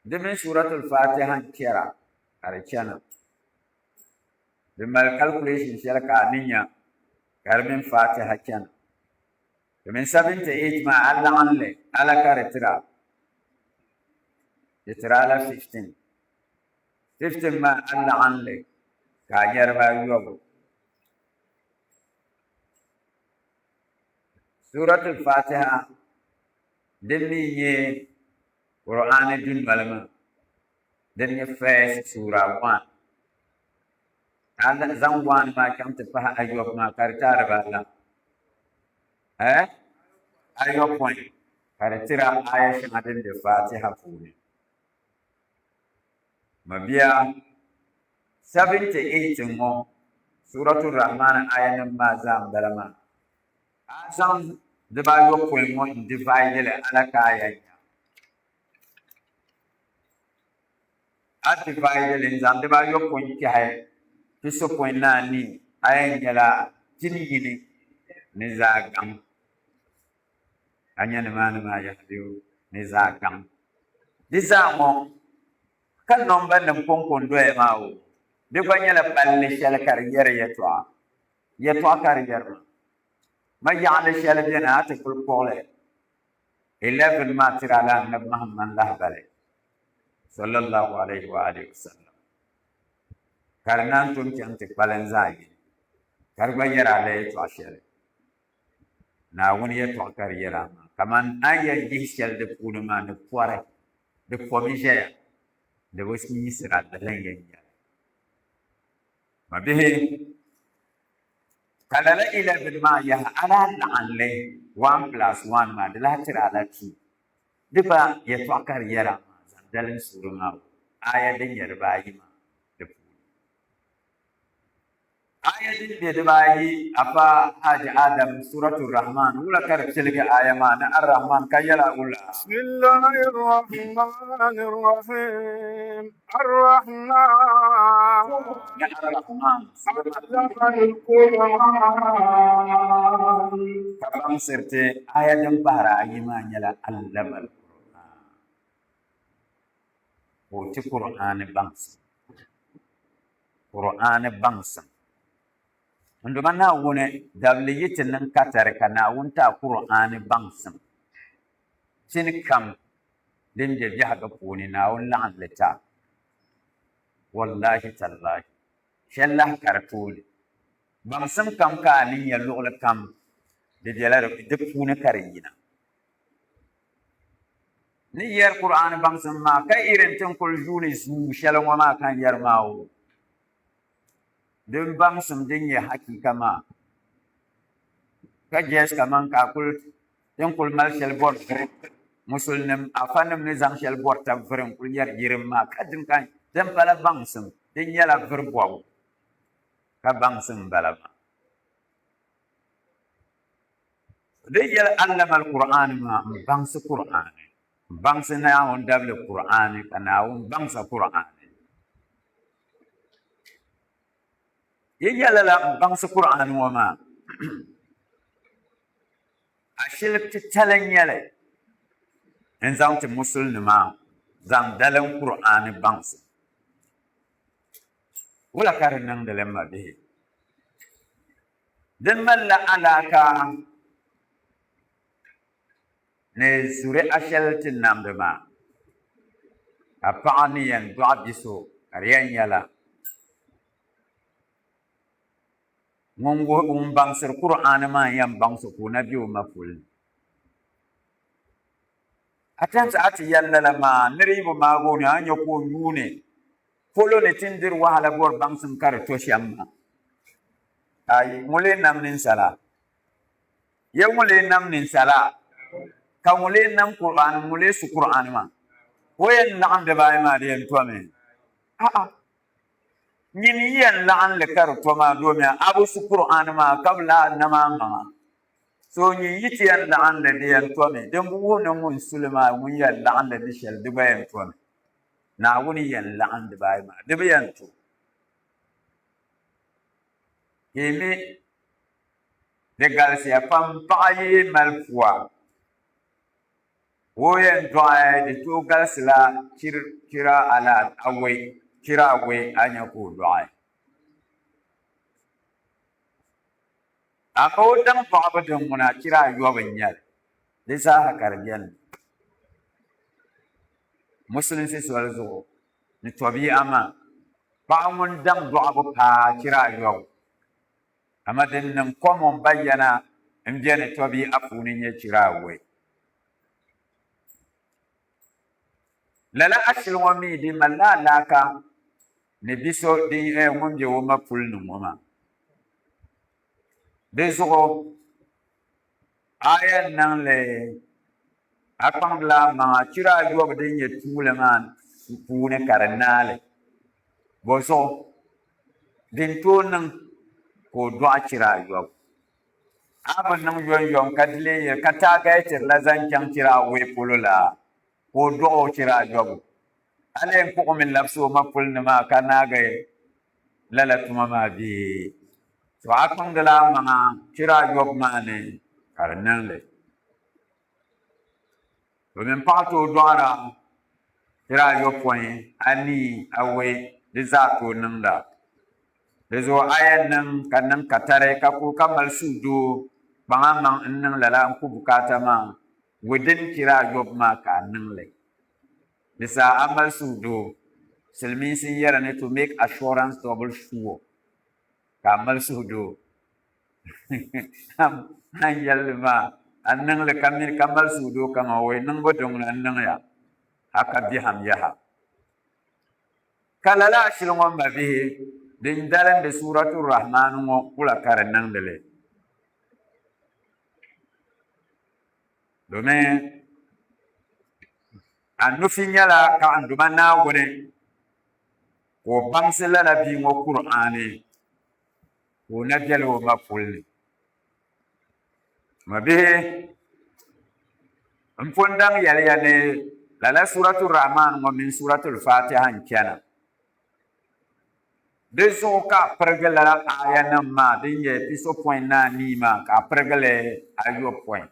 di mini Suratul Fatiha n-kpɛra ka di chana. Di mali calculation shɛli ka a ni nya ka di mini Fatiha chana. Domin 78 maa a laɣim li ala ka di tira, di tira ala 15. 15 maa a laɣim li ka a nya dibaayɔbu. Suratul Fatiha din mi nyɛ Qur'ani dunoli maa din nyɛ first sura one ka a zaŋ one maa chaŋ ti pahi ayɔbu maa ka di ti a dibaata eh ayɔpɔin ka di tira aya shɛŋa din be Fatiha puuni. Mabia 78 ŋɔ Suratul Rahman aya nim maa zaa m-bala maa. A zaŋ dibaayɔpɔin ŋɔ n-divide li ala ka a yɛn nya. A divide li n-zaŋ dibaayɔpɔin kpɛhi pisopɔin ni anii, a yɛn nyɛla pini yini ni zaa gaŋ. A nya nimaani maa yaha bee o ni zaa gaŋ. Di zaa ŋɔ ka nɔmba nim kɔŋko n-doya maa o, di gba nyɛla palli shɛli ka di yɛri yɛtɔɣa. Yɛtɔɣa ka di yɛri maa. Ma yaɣili shɛli beni a ti kuli kpuɣili 11 maa tiri a la Annabi Muhammad lahibali sallallahu alayhi wa alihi wa sallam ka di naan tom chaŋ ti kpalim zaɣ yini ka di gba yɛri a la yɛtɔɣa shɛli. Naawuni yɛtɔɣa ka di yɛra maa, kaman a ni yɛn yihi shɛli di puuni maa ni pɔri, di pɔmi ʒɛya, di bi yiɣisira, lala n-yɛn nyɛ li. Mabihi, ka lala 11 maa yaha, a lahi laɣim li 1 plus 1 maa, di lahi tiri a la 2. Di gba yɛtɔɣa ka di yɛra maa zaŋ dalim suuri maa aaya din nyɛ dibaayi maa di puuni. Aya din be dibaayi afa Haji Adam Suratu Rahman wula ka di piligi aya maa ni Ar-Rahman ka yɛla wula? Bismillahi Rahmani Rahim Ar-Rahman Ni Ar-Rahman Allama al-Qur'an. Ka baŋsiri ti aya din pahiri ayi maa nyɛla Allama al-Qur'an. Ka o ti Qur'ani baŋsim. Qur'aani baŋsim. N Duuma Naawuni, dabili yi ti niŋ katari ka Naawuni ti a Qur'aani baŋsim, pini kam din be biɛhigu puuni Naawuni laɣim li ti a. Wallahi tallahi, shɛli lahi ka di tooni. Baŋsim kam ka a ni nya luɣili kam di bela di puuni ka di yina. Ni yɛri Kur'aani baŋsim maa ka irin ti ni kuli yuuni zuu shɛli ŋɔ maa ka n yɛri maa o din baŋsim din nyɛ hakika maa ka just kaman ka a kuli ti ni kuli mali shɛli bɔri vuri musulinim afanim ni zaŋ shɛli bɔri tab vuri n kuli yɛri yirim maa ka din ka din pala baŋsim din nyɛla vuri bɔbu ka baŋsim m-bala maa. Di yɛli Allama al-Qur'ani maa n baŋsi Qur'ani, n baŋsi Naawuni dabili Qur'ani ka Naawuni baŋsa Qur'ani. Yi yɛli lala n baŋsi Qur'ani ŋɔ maa, ashili titali n-nyɛli n zaŋ ti musulinima zaŋ dalim Qur'ani baŋsi. Wula ka di niŋdi li m mabihi? Din malila alaaka ni zuri'a shɛli ti namdi maa, ka paɣa ni yɛn dɔɣi bi so ka di yɛn nyɛla Ŋun wuhi ŋun baŋsiri Kur'aani maa n-yɛn baŋsi ka o na be o ma puli ni. At times a ti yɛli lala maa niri yi bi maagi o ni a ni nya ka o yuuni polo ni ti ni diri wahala bɔri baŋsim ka di to shɛm maa. Ayi, ŋun lee nam ninsala? Ya ŋun lee nam ninsala? Ka ŋun lee nam Kur'aani, ŋun lee su Kur'aani maa? O yɛn laɣim dibaayi maa di yɛn tomi? A'a. Nyini yi yɛn laɣim li ka di to maa domi a bi su Kur'aani maa ka bi lahi nam a maŋa. So nyin yi ti yɛn laɣim li di yɛn tomi, din bi wuhi ni ŋun su li maa ŋun yɛn laɣim li ni shɛli di gba yɛn tomi. Naawuni yɛn laɣim dibaayi maa di bi yɛn to. Teemi di galisiya pam paɣa yi mali pua O yɛn dɔɣi di tooi galisila chira ala awɔi, chira awɔi a nya ka o dɔɣi. Amaa o daŋ dɔɣibu din ŋuna chira ayɔbu n-nyɛ li. Di zaaha ka di beni Musulinsi soli zuɣu ni tɔbii'a maa, paɣa ŋun daŋ dɔɣibu paai chira ayɔbu. Amaa din niŋ common bayyana m-beni tɔbii'a puuni nyɛ chira awɔi. Lala ashili ŋɔ mi di malila alaaka ni bi so din ŋun be o ma puli ni ŋɔ maa. Di zuɣu a yɛn niŋ li a kpaŋdila a maŋa chira ayɔbu din nyɛ tuuli maa puuni ka di naai li. Bɔzuɣu din tooi niŋ ka o dɔɣi chira ayɔbu. A bi niŋ yomyom ka di lee yɛli ka taagɛtiri la zaŋ chaŋ chira awɔi polo la ka o dɔɣi o chira ayɔbu. A lee kpuɣimi labisi o ma puli ni maa ka naagi lala tuma maa bee? To a kpaŋdila a maŋa chira ayɔbu maa ni ka di niŋ li. Domin paɣa tooi dɔɣira chira ayɔpɔin, anii, awɔi, di zaa tooi niŋda. Di zuɣu a yɛn niŋ ka niŋ katari ka kuli ka mali suhudoo kpaŋ a maŋ n-niŋ lala n-ku bukaata maa within chira ayɔbu maa ka a niŋ li. Di saha a mali suhudoo. Silimiinsi n-yɛri ni to make assurance double sure ka a mali suhudoo. A ni yɛli li maa a niŋ li ka mini ka mali suhudoo kaman o yi niŋbu din ŋuna n-niŋya a ka biɛhim yaha. Ka lala ashili ŋɔ mabihi din dalindi Suuratu Rahman ŋɔ kula ka di niŋdi li. Domin a nufi nyɛla kaɣinduma Naawuni ka o baŋsi lala bia ŋɔ Kur'aani ka o na bela o ma puli ni. Mabihi, m pun daŋ yɛli ya ni lala Suratu Rahman ŋɔ mini Suratul Fatiha n-chana. Di zuɣu ka a pirigi lala aayanim maa din nyɛ pisopɔin ni anii maa ka a pirigi li ayopɔin.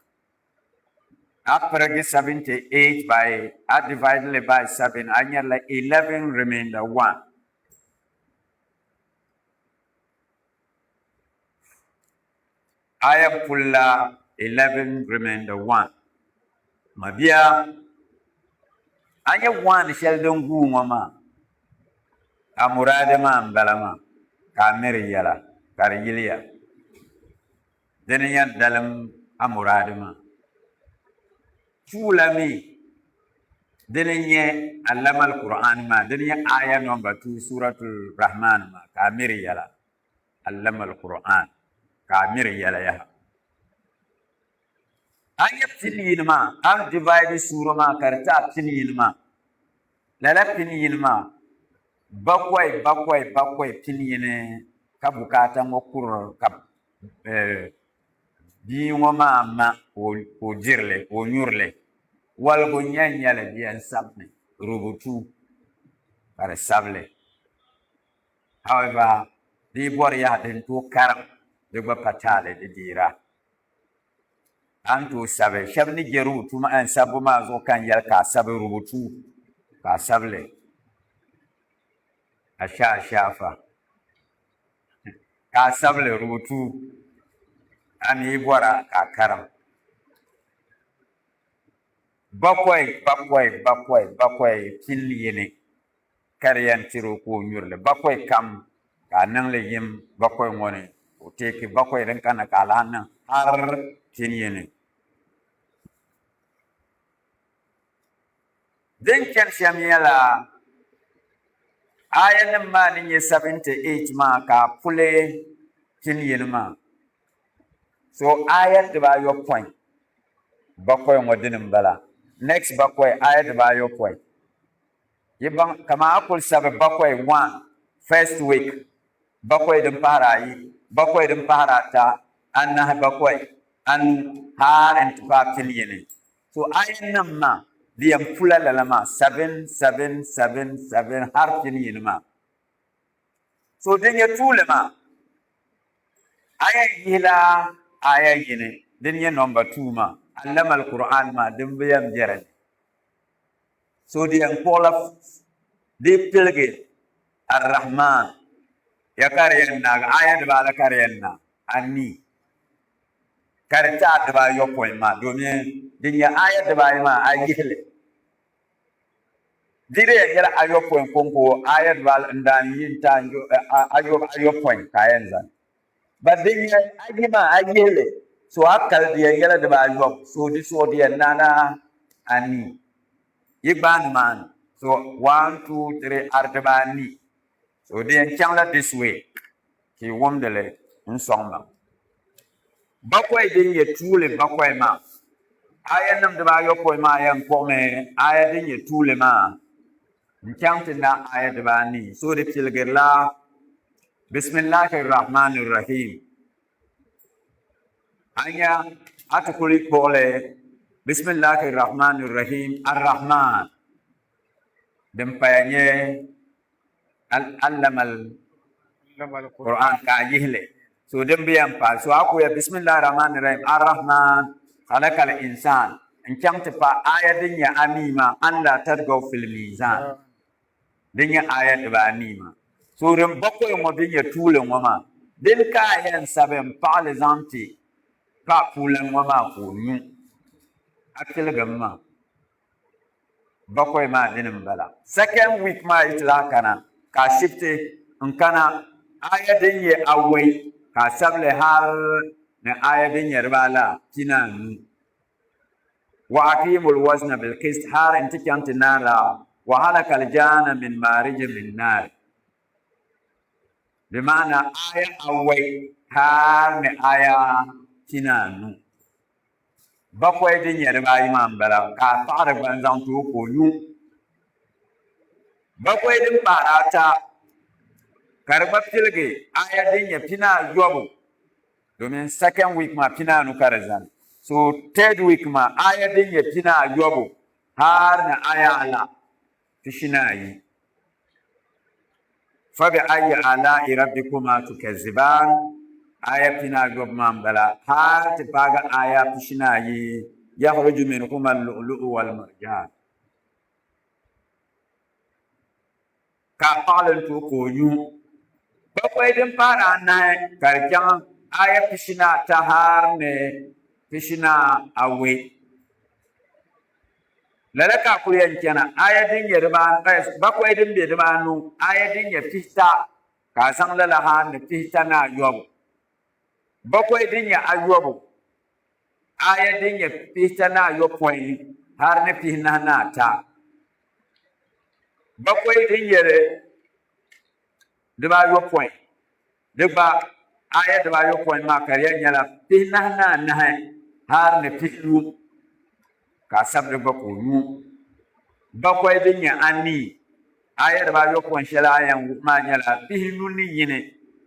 A pirigi 78 by a divide li by 7 a nyarila 11 remainder 1. A yɛn pulila 11 remainder 1. Mabia, a nyɛ 1 shɛli din guui ŋɔ maa, a muraadi maa m-bala maa ka a miri yɛla ka di yiliya. Dini n-yɛn dalim a muraadi maa. Tuula mi dini n-nyɛ Allama al-Qur'an maa, dini n-nyɛ aya number 2 Suratul Rahman maa ka a miri yɛla. Allama al-Qur'an ka a miri yɛla yaha. A nyɛ pini yini maa, a ni divide suura maa ka di ti a pini yini maa. Lala pini yini maa, bakɔi bakɔi bakɔi pini yini ka bukaata ŋɔ kuri ka bia ŋɔ maa ma ka o diri li ka o nyuri li. Waligu n-yɛn nyɛ li di yɛn sabimi rubutu ka di sabi li. However, di yi bɔri yaha din tooi karim di gba pa taali di deera. A ni tooi sabi shɛba ni je rubutu maa sabbu maa zuɣu ka n yɛli ka a sabi rubutu ka a sabi li a sha shaafa ka a sabi li rubutu a mi yi bɔra ka a karim. Bakɔi bakɔi bakɔi bakɔi pin yini ka di yɛn tiri o ka o nyuri li bakɔi kam ka a niŋ li yim bakɔi ŋɔ ni. Ka o teeki bakɔi din kanna ka a lahi niŋ har piniyini. Din chani shɛm nyɛla, aayanim maa ni nyɛ 78 maa ka a puli piniyini maa. So aaya dibaayopɔin bakɔi ŋɔ dini m-bala. Next bakɔi aaya dibaayopɔin. Yi baŋ kaman a kuli sabi bakɔi one first week, bakɔi din pahiri ayi, bakɔi din pahiri ata, anahi bakɔi, anu hal nti paai piniyini. So aayanim maa di yɛn pula lala maa seven, seven, seven, seven har piniyini maa. So din nyɛ tuuli maa, a yɛn yihila aaya yini din nyɛ number 2 maa, Allama al-Qur'an maa din bi yɛn be di ni. So di yɛn kpuɣila di piligi Ar-Rahman ya ka di yɛn naagi, aaya dibaala ka di yɛn naai, anii, ka di ti a dibaayopɔin maa domin din nyɛ aaya dibaayi maa a yihi li. Di di yɛn nyɛla ayopɔin kɔŋko aaya dibaa n-daan yi n-ti ayopɔin ka a yɛn zani. But din nyɛ ayi maa a yihi li, so a kali di yɛn nyɛla dibaayɔbu, so di suɣu di yɛn naana anii. Yi gbaai nimaani, so one, two, three, ar dibaanii. So di yɛn chaŋla this way ka yi wumdi li n-sɔŋ ma. Bakɔi din nyɛ tuuli bakɔi maa, aayanim dibaayopɔin maa yɛn kpuɣimi aaya din nyɛ tuuli maa n-chaŋ ti na aaya dibaanii. So di piligirila Bismillahir Rahmanir Rahim. A nya a ti kuli kpuɣili Bismillahir Rahmanir Rahim Ar-Rahman din paya nyɛ Allamal Qur'an ka a yihi li. So din bi yɛn paai, so a ku ya Bismillahir Rahmanir Rahim Ar-Rahman khalaqal insan n chaŋ ti paai aya din nyɛ anii maa an la tadgaw fil mizan din nyɛ aya dibaanii maa. So din bakɔi ŋɔ din nyɛ tuuli ŋɔ maa din ka a yɛn sabi n paɣili zaŋ ti pa puulan ŋɔ maa ka o nyu a tiligim maa. Bakɔi maa dini m-bala. Second week maa yi ti lahi kana ka a shifti n-kana aya din nyɛ awɔi ka a sabi li hal ni aya din nyɛ dibaala pinaanu. Wa aqiimul wazna bil qist hal nti chaŋ ti naara wa halakal jaana min maarijin min naar. Di maana aya awɔi hal ni aya pinaanu. Bakɔi din nyɛ dibaayi maa m-bala ka a paɣiri gba n-zaŋ ti o ka o nyu. Bakɔi din pahiri ata ka di gba piligi aya din nyɛ pinaayɔbu domin second week maa pinaanu ka di zani. So third week maa aya din nyɛ pinaayɔbu hal ni aya ala pishinaayi. Fa bi ayyi alaa'i rabbikuma tukazzibaan, Aaya pinaayɔbu maa m-bala, hal ti paagi aaya pishinaayi, Yakhruju minhuma al-lu'lu'u wal-marjaan. Ka a paɣili n-ti o ka o nyu. Bakɔi din pahiri anahi ka di chaŋ aaya pishinaata hal ni pishinaawei. Lala ka a kuli yɛn chana, aya din nyɛ bakɔi din be dibaanu, aya din nyɛ pihita, ka a zaŋ lala ha ni pihita ni ayɔbu. Bakɔi din nyɛ ayɔbu, aya din nyɛ pihita ni ayɔpɔin har ni pihinahi ni ata. Bakɔi din nyɛ dibaayɔpɔin, di gba aya dibaayɔpɔin maa ka di yɛn nyɛla pihinahi ni anahi hal ni pihinu, ka a sabi di gba ka o nyu. Bakɔi din nyɛ anii, aya dibaayɔpɔin shɛli a yɛn wuhi maa nyɛla pihinu ni yini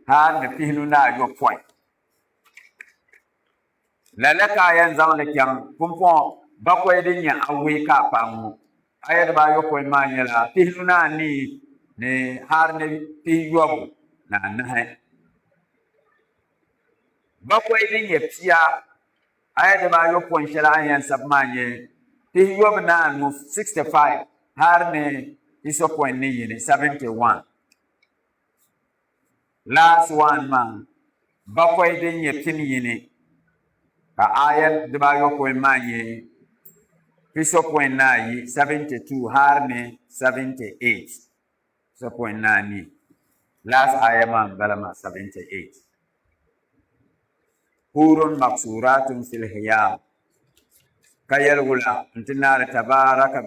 hal ni pihinu ni ayɔpɔin. Lala ka a yɛn zaŋ li chaŋ pumpɔŋɔ bakɔi din nyɛ awɔi ka a paɣi ŋɔ. Aya dibaayopɔin maa nyɛla pihinu ni anii ni har ni pihiyɔbu ni anahi. Bakɔi din nyɛ pia, aya dibaayopɔin shɛli a ni yɛn sabi maa nyɛ pihiyɔbu ni anu, 65, har ni pisopɔin ni yini, 71. Last one maa, bakɔi din nyɛ pin yini ka aaya dibaayopɔin maa nyɛ pisopɔin ni ayi, 72, hali ni 78, pisopɔin ni anii. Last aaya maa m-bala maa, 78. Hurun maqsuratun fil khiyam ka yɛli wula n-ti naari tabaraka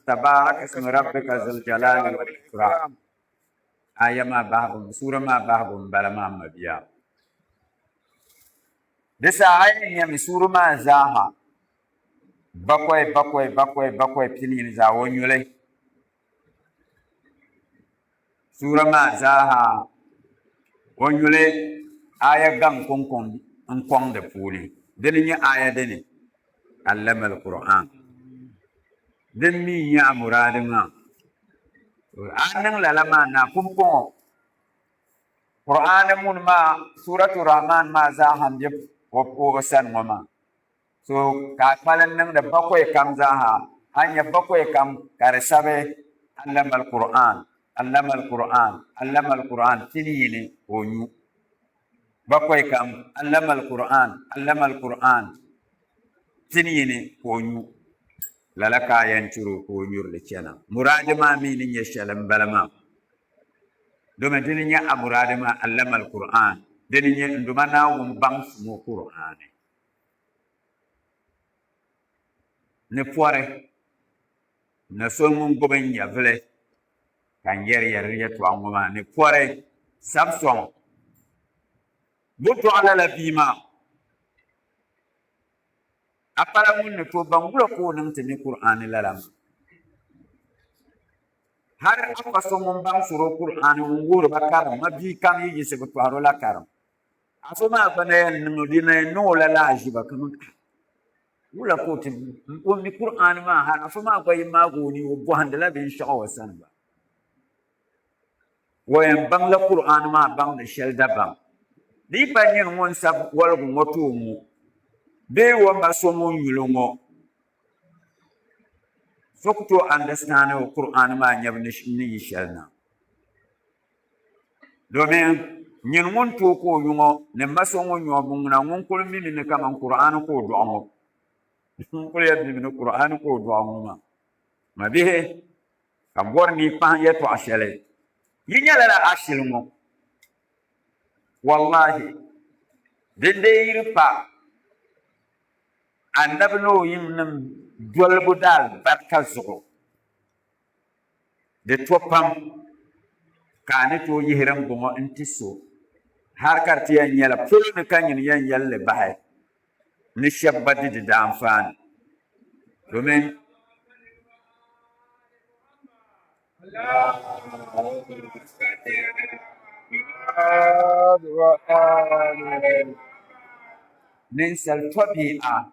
tabaraka ismi rabbika zil jalali wal ikram. Aya maa bahigu, suura maa bahigu m-bala maa m mabia. Di saha a yɛn nyami suura maa zaaha bakɔi bakɔi bakɔi bakɔi piniyini zaa o nyuli. Suura maa zaaha o nyuli aya gaŋ kɔŋkɔŋ n-kɔŋ di puuni. Dini n-nyɛ aya dini? Allama al-Qur'an. Din mi n-nyɛ a muraadi maa. A niŋ lala maa na pumpɔŋɔ Qur'aani ŋuni maa Suuratu Rahman maa zaaha m-be o sani ŋɔ maa. So ka a kpalim niŋdi bakɔi kam zaaha, a ni nya bakɔi kam ka di sabi Allama al-Qur'an, Allama al-Qur'an, Allama al-Qur'an piniyini ka o nyu. Bakɔi kam Allama al-Qur'an, Allama al-Qur'an piniyini ka o nyu. Lala ka a yɛn tiri o ka o nyuri li chana. Muraadi maa mi ni nyɛ shɛli m-bala maa. Domi dini nyɛ a muraadi maa Allama al-Qur'an, dini nyɛ n Duuma Naawuni baŋsim o Qur'aani. Ni pɔri na so ŋun gbubi n nyɛvili ka n yɛri ya di yɛtɔɣa ŋɔ maa ni pɔri sabi sɔŋ. Bɛ dɔɣi lala bia maa, a pala ŋun ni tooi baŋ wula ka o niŋ ti mi Kur'aani lala maa. Hali a pa so ŋun baŋsiri o Kur'aani ŋun wuhiri ba karim, ma bia kam yi yiɣisi bɛ tɔhiri o la karim. A so maa gba na yɛn niŋ o, di na yɛn niŋ o la lahaʒiba kaman ah, wula ka o ti o mi Kur'aani maa hali a so maa gba yi maagi o ni o bɔhindila binshɛɣu o sani gba. O yɛn baŋla Kur'aani maa baŋdi shɛli dabam. Di yi pa nyini ŋun sabi waligu ŋɔ ti o ŋɔ bee o ma so ŋun yuli ŋɔ, so ku tooi understand o Kur'aani maa nyabu ni yi shɛli na. Domin nyin ŋun tooi ka o yu ŋɔ ni ma so ŋun yu ŋɔ ŋuna ŋun kuli mimi ni kaman Kur'aani ka o dɔɣi ŋɔ. N kuli yɛn mimi ni Kur'aani ka o dɔɣi ŋɔ maa. Mabihi, ka m bɔri ni yi kpahim yɛtɔɣ shɛli. Yi nya lala ashili ŋɔ? Wallahi, din dee yi di pa Anabi ni o yiŋnim dolibu daalibarika zuɣu. Di to pam ka a ni tooi yihi dimbɔŋɔ nti so, hal ka di ti yɛn nyɛla polo ni ka nyini yɛn yɛli li bahi ni shɛb gba di di daanfaani. Domin ninsal tɔbia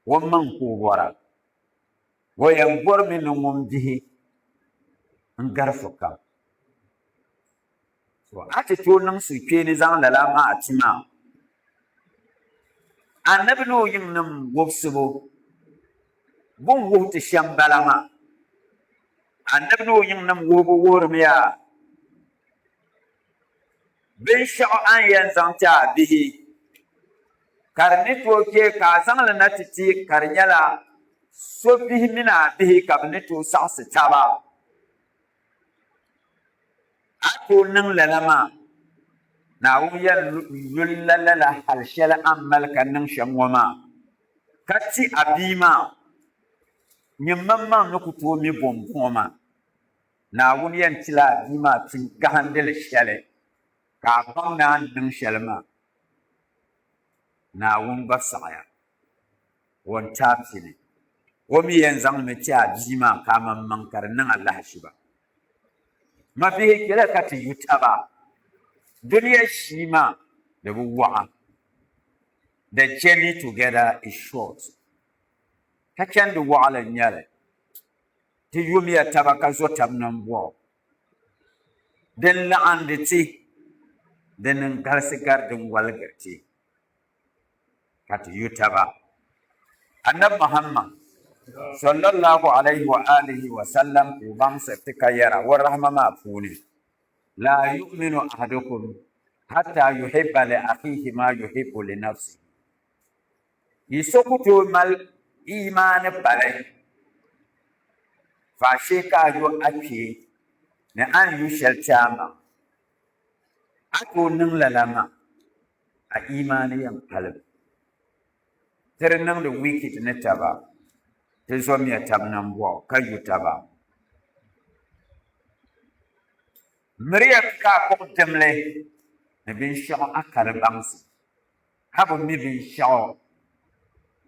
o maŋ ka o bɔra. O yɛn bɔrimi ni ŋun bihi n-gari sokam. A ti tooi niŋ suhukpeeni zaŋ lala maa ti ma. Anabi ni o yiŋnim wubisibu bɛ ni wuhi ti shɛm bala maa. Anabi ni o yiŋnim wuhibu wuhirimi a binshɛɣu a ni yɛn zaŋ ti a bihi, ka di ni tooi chɛ ka a zaŋ li na ti ti ka di nyɛla so bihi mini a bihi ka bɛ ni tooi saɣisi taba. A tooi niŋ lala maa, Naawuni yɛn yulila lala hal shɛli a ni mali ka niŋ shɛm ŋɔ maa, ka ti a bia maa nyin maŋmaŋ ni ku tooi mi bɔmbɔŋɔ maa. Naawuni yɛn tila a bia maa pini gahindili shɛli ka a baŋ ni a ni niŋ shɛli maa, Naawuni gba saɣiya o ni ti a pini. O mi yɛn zaŋmi ti a bia maa ka a maŋmaŋ ka di niŋ a lahiʒiba. Mabihi kpɛla ka ti yu taba. Dunia ʒii maa di bi waɣa. The journey together is short. Ka chandi waɣila n-nyɛ li. Ti yumiya taba ka zo tab nambɔɣu. Din laɣindi ti, dini n-galisi gari din waligiri ti, ka ti yu taba. Annabi Muhammad, Sallallahu alayhi wa alihi wa sallam, ka o baŋsiri ti ka yɛra o rahima maa puuni, Laa yu'minu ahadukum hatta yuhibba li akhihi ma yuhibbu li nafsihi. Yi so ku tooi mali iimaani pali, faashee ka a yo a kpee ni a ni yu shɛli ti a maŋ. A tooi niŋ lala maa. A imaani yɛn palimi. Ti di niŋdi wicked ni taba, ti zomiya tab nambɔɣu ka yu taba. Miriya ka a kpuɣi dimli ni binshɛɣu a ka di baŋsim, a bi mi binshɛɣu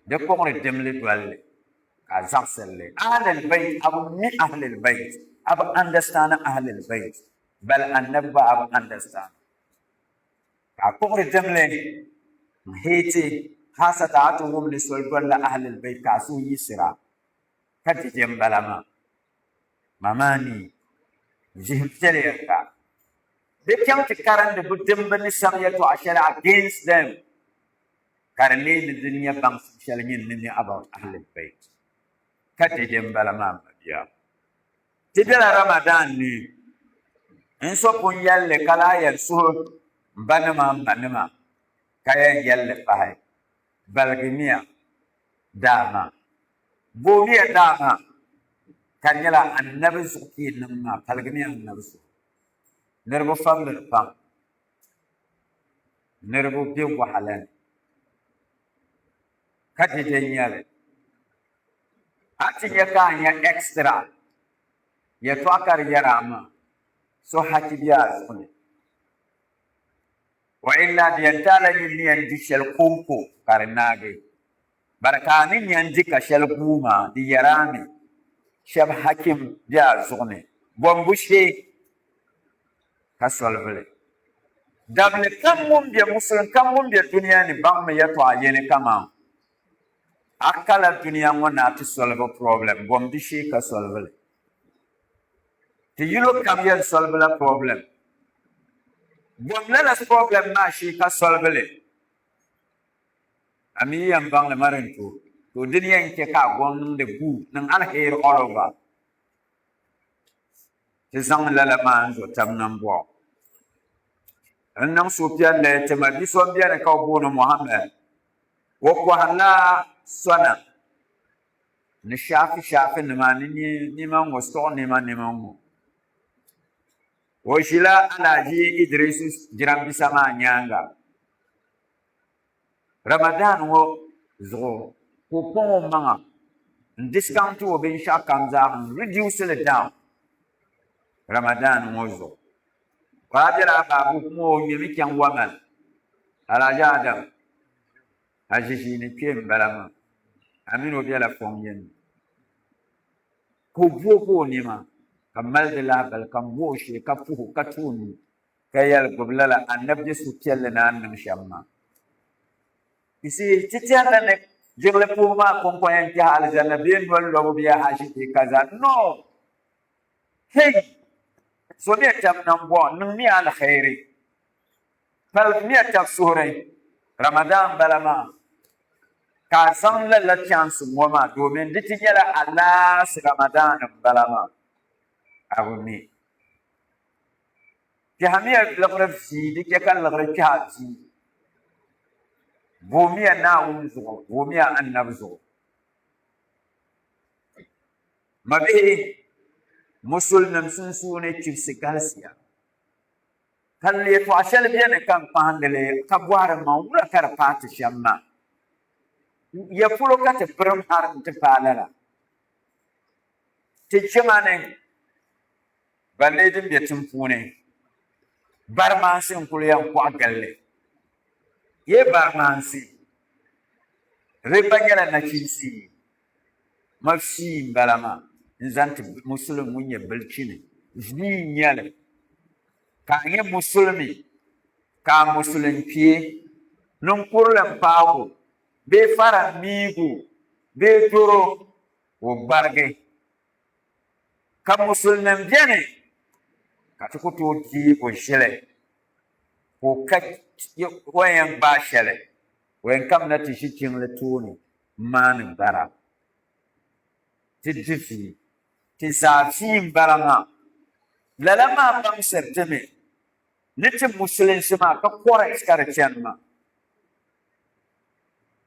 di kpuɣiri dimli doli li ka a zaɣisiri li. Ahlul Bayt, a bi mi Ahlul Bayt, a bi understand Ahlul Bayt, bali Annabi gba a bi understand. Ka a kpuɣiri dimli n-heeti haasata a ti wum ni soli dolila Ahlul Bayt ka a suhu yiɣisira ka di je m-bala maa. Mamani, ʒihim viɛliya ka bɛ chaŋ ti karindi bɛ dimba ni sam yɛltɔɣa shɛli against them ka di leei ni di nya baŋsim shɛli nyin ni mi about Ahlul Bayt ka di je m-bala maa m mabia. Ti bela Ramadan ni, n so pun yɛli li ka lahi yɛn suhi m banima m manima ka yɛn yɛli li pahi, Baligimiya daa maa. Boomiya daa maa ka di nyɛla Annabi zuɣu ka yi niŋ maa, paligimiya Annabi zuɣu. Niriba fabili pam, niriba be wahala ni ka dɛdɛ n-nyɛ li. A ti nya ka a nya extra yɛtɔɣa ka di yɛri a maa, so haki be a zuɣu ni. Wa illa di yɛn ti a la nyin ni yɛn di shɛli kɔŋko ka di naagi. Bari ka a ni nya n-di ka shɛli guui maa, di yɛri a mi shɛba hakim be a zuɣu ni bɔmbu shee ka solivili. Dabili kam ŋun be musulim kam ŋun be dunia ni baŋmi yɛtɔɣa yini kaman a kala dunia ŋɔ ni a ti solivi problem bɔmdi shee ka solivili. Ti yino kam yɛn solivila problem. Bɔm lala problem maa shee ka solivili. A mi yi yɛn baŋ li ma din to, to dini yɛn chɛ ka a gɔŋ niŋdi guu niŋ aliheri all over. Ti zaŋ lala maa n-zo tab nambɔɣu. N niŋ suhupiɛlli ti ma bi so m-beni ka o booni Mohammed. O kɔhirila sona ni shaafi shaafi nima ni nima ŋɔ suɣu nima nima ŋɔ. O ʒila Alhaji Idrisu jirambisa maa nyaaŋa. Ramadan ŋɔ zuɣu ka o kpaŋ o maŋa n discount o binshɛɣu kam zaa n reduce li down Ramadan ŋɔ zuɣu. Ka a bela a baabu kuma o ŋmɛmi chaŋ Wamal Alhaji Adam a ʒiʒiini kpee m bala maa a mini o bela fɔŋ yini ni ka o boogi o nɛma ka mali di lahabali ka m bo o shee ka puhi o ka ti o nuu. Ka yɛli, Gbibi lala anabi je suhupiɛlli ni a ni niŋ shɛm maa. You see, ti tɛhirila ni jiŋli puhibu maa kɔŋko yɛn kpɛhi alizanda bee noli lɔbu bee haji bee kaza. No! Hey! Zomiya tab nambɔɣu, niŋmiya alkhairi, paligimiya tab suhuri. Ramadan bala maa, ka a zaŋ lala chance ŋɔ maa domin di ti nyɛla a last Ramadan m-bala maa. A bi mi. Kpɛhimiya liɣiri vii, di chɛ ka liɣiri kpɛhi a vii. Boomiya Naawuni zuɣu, boomiya Annabi zuɣu. Mabihi, Musulinim sunsuuni chibisi galisiya, ka yɛtɔɣ shɛli beni ka n kpahindi li ka bɔhiri ma wula ka di paai ti shɛm maa? Ya polo ka ti birim har nti paai lala? Ti jiŋa ni Balle din be tiŋ puuni, barimaansi n-kuli yɛn kɔɣi gili li. Yee barimaansi, di gba nyɛla nachiinsi mafii m-bala maa n-zaŋ ti musulim ŋun nyɛ bilichini. Vii n-nyɛ li ka a nyɛ musulimi ka a musulin kpee ninkurili m-paagi o bee fara m-miigi o bee doro ka o gbarigi. Ka musulinim beni ka ti ku tooi deeg o ʒili ka o ka o ni yɛn gbaai shɛli, o yɛn kamina ti ʒi jiŋli tooni m-maani bara. Ti di vi, ti zaa vi m-bala maa. Lala maa baŋsiri ti mi ni ti musulinsi maa ka correct ka di chani maa.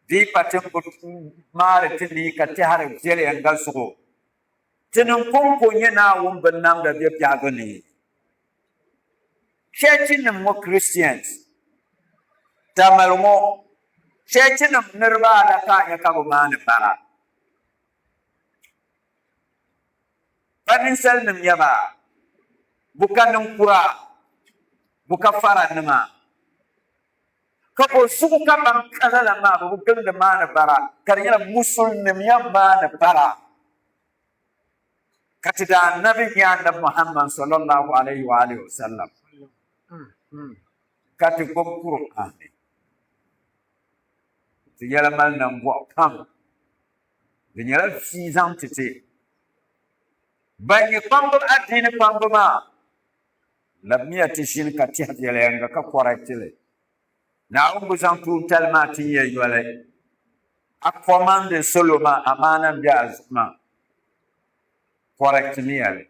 Di yi pa ti ni bi maari ti ni ka tɛhiri viɛlyɛŋga zuɣu, tinim kɔŋko n-nyɛ Naawuni binnamda bɛ biɛhigu ni. Cheechinim ŋɔ Christians. Tamale ŋɔ, cheechinima niriba ala ka a nya ka bɛ maani bara. Pa ninsalinim nyɛ ba, bɛ ka ninkura, bɛ ka faranima, ka bɔ zuɣu ka ban ka lala maa bɛ bi gilindi maani bara, ka di nyɛla musulinim yɛn maani bara. Ka ti daa nabi nyɛ Anabi Muhammad sallallahu alayhi wa alihi wa sallam, ka ti gbubi Kur'aani. Ti yɛla mali nambɔɣu pam. Di nyɛla vi zaŋ ti ti. Ban nyɛ kpamba adiini kpamba maa labimiya ti ʒini ka tɛhi viɛlɛŋga ka kɔrɛti li. Naawuni bi zaŋ tuuntali maa tin ya yoli. A kɔmandi salo maa amaana m-be a zuɣu maa, kɔrɛtimiya li,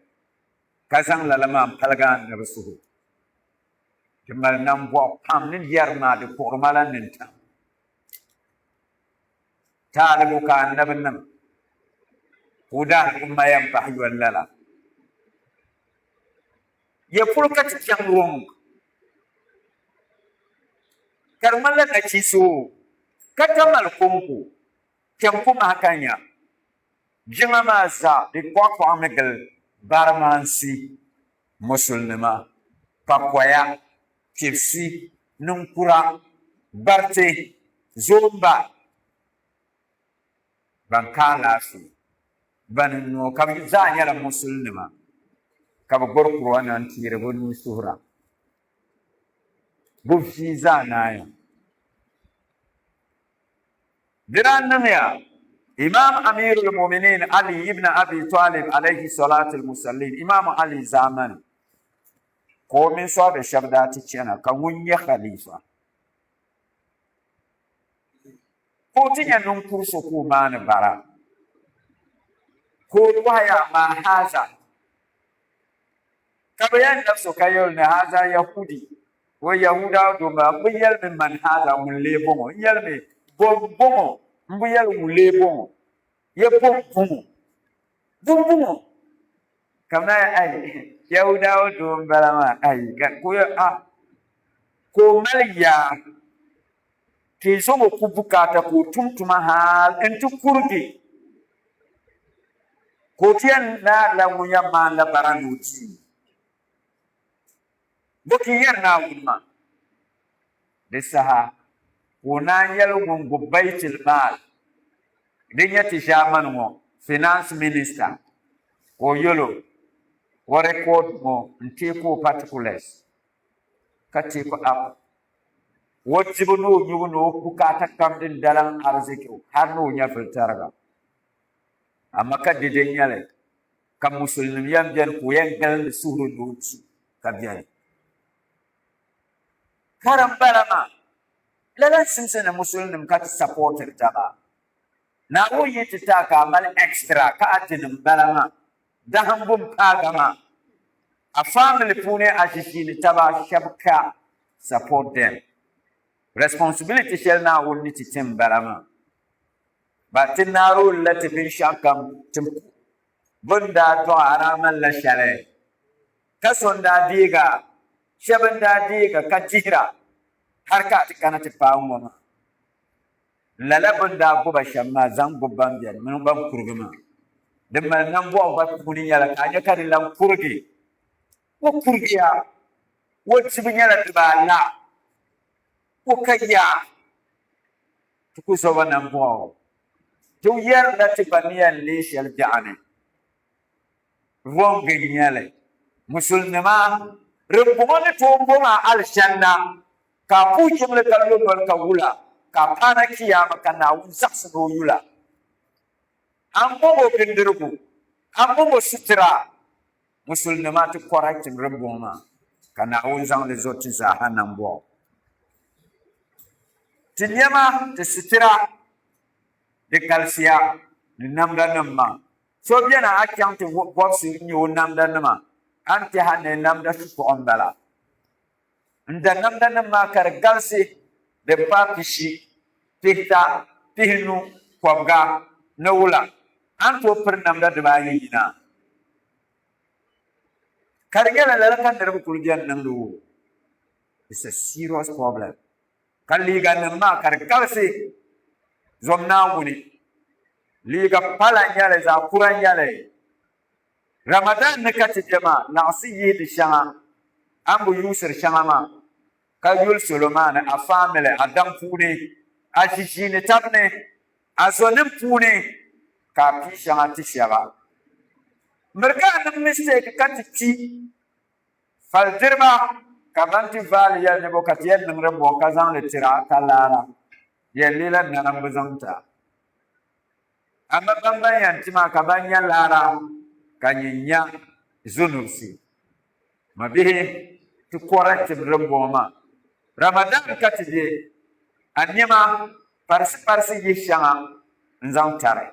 ka zaŋ lala maa m-paligi anabi suhu. Di mali nambɔɣu pam ni yɛri maa di kpuɣiri ma la nintam. Taaligu ka anabi niŋ, ka o daa duɣi maya m-pahi yoli lala. Ya polo ka ti chaŋ wrong? Ka di ŋmanila nachiinsi o ka Tamale kɔŋko kpɛm kumaha ka nya jiŋa maa zaa di kɔɣikɔɣimi gili barimaansi, musulinima, pakoya, kpibisi, ninkura, gbariti, zoomba ban ka alaafee, ban n-noo ka bɛ zaa nyɛla musulinima ka bɛ gɔri kuruwa na n-teeri bɛ nuu suhira. Bɛ vii zaa naaya. Di daa niŋya Imam Amirul Muminin Ali ibn Abi Talib alayhi salatul musallin, Imam Ali zaamani, ka o mini sɔhibe shɛba daa ti chana ka ŋun nyɛ khalifa. Ka o ti nya ninkuri so ka o maani bara, ka o bɔhi ya, Maa haza? Ka bɛ yɛn nabi so ka yɛli ni haza Yahudi, o Yahuudawa doo m-bala, m bi yɛli mi man haza ŋun lee bɔŋɔ, n yɛli mi bɔ m-bɔŋɔ, m bi yɛli ŋun lee bɔŋɔ, ya bɔ m-bɔŋɔ, bɔ m-bɔŋɔ. Ka bɛ naan ai, Yahuudawa doo m-bala maa, ai, ka o yɛli, a, ka o mali yaa. Tinso ŋɔ ku bukaata ka o tum tuma hal nti kurigi, ka o ti yɛn naarila ŋun yɛn maanila bara ni o di. Bɔ ka yi yɛri Naawuni maa? Di saha ka o naan yɛli ŋun gbubi Baitulmaal din nyɛ ti ʒiɛmani ŋɔ Finance Minister ka o yɛl o, O record ŋɔ n-teeki o particulars ka teeki up O dibu ni o nyubu ni o bukaata kam din dalim ariziki hal ni o nyɛvili tariga. Amaa ka dɛde n-nyɛ li ka musulinim yɛn beni ka o yɛn gilindi suhuri ni o di ka beni. Ka di m-bala maa, lala n-simsi ni musulinim ka ti sapɔɔtiri taba. Naawuni yi ti ti a ka a mali extra ka a di ni m-bala maa, dahimbu m-paagi a maa. A family puuni a ʒiʒiini taba shɛba ka support them. Responsibility shɛli Naawuni ni ti ti m-bala maa. Ba ti naari o la ti binshɛɣu kam ti bɛ ni daa dɔɣi a daa malila shɛli ka so n-daa deeg a, shɛba n-daa deeg a ka dihira hali ka a ti kana ti paai ŋ-ŋɔ maa. Lala bɛ ni daa gbuba shɛm maa zaŋ gbubi ban beni mini ban kurigi maa. Din mali nambɔɣu gba puuni nyɛla ka a nya ka di lan kurigi. O kurigiya, o dibu nyɛla dibaala, o ka yaa. Ti ku zo ba nambɔɣu. Ti yɛrila ti gba ni yɛn leei shɛli biɛɣuni. Wrong n-nyɛ li. Musulinima, dimbɔŋɔ ni tooi bom a alijanna, ka a puhi jiŋli ka lo noli ka wula, ka a paana kiyaama ka Naawuni zaɣisi ni o yula. A ni bom o bindirigu, a ni bom o sitira. Musulinima ti correct dimbɔŋɔ maa, ka Naawuni zaŋ li zo ti zaaha nambɔɣu. Ti nɛma, ti sitira, di galisiya ni namdanima maa. So beni a chaŋ ti bɔbisi n-nyɛ o namdanima, a ni tɛha ni namda shitɔɣu m-bala. N da namdanima maa ka di galisi di paai pishi, pihita, pihinu, kɔbiga ni wula. A ni tooi piri namda dibaayi yina. Ka di nyɛla lala ka niriba kuli beni niŋdi o. It's a serious problem. Ka liiga nim maa ka di galisi zom Naawuni. Liiga pala n-nyɛli, zaɣ kura n-nyɛli. Ramadan ni ka ti be maa, laɣisi yihi di shɛŋa a ni bi yuusiri shɛŋa maa, ka yuli salo maa ni a faamili, a daŋ puuni, a ʒiʒiini tab ni, a zɔnim puuni, ka a pii shɛŋa ti shɛba. Miri ka a niŋ mistake ka ti kpi Falidiriba ka ban ti vaali yɛli ni bo ka ti yɛn niŋ di bɔŋɔ ka zaŋ li tiri a ka laara, di yɛn leela narimbu zaŋ ti a. Amaa ban ban yɛn ti maa ka ban nya laara ka nyin nya zunubsi. Mabihi, ti correct din bɔŋɔ maa. Ramadan ka ti be, a nɛma parisi parisi yihi shɛŋa n-zaŋ tari.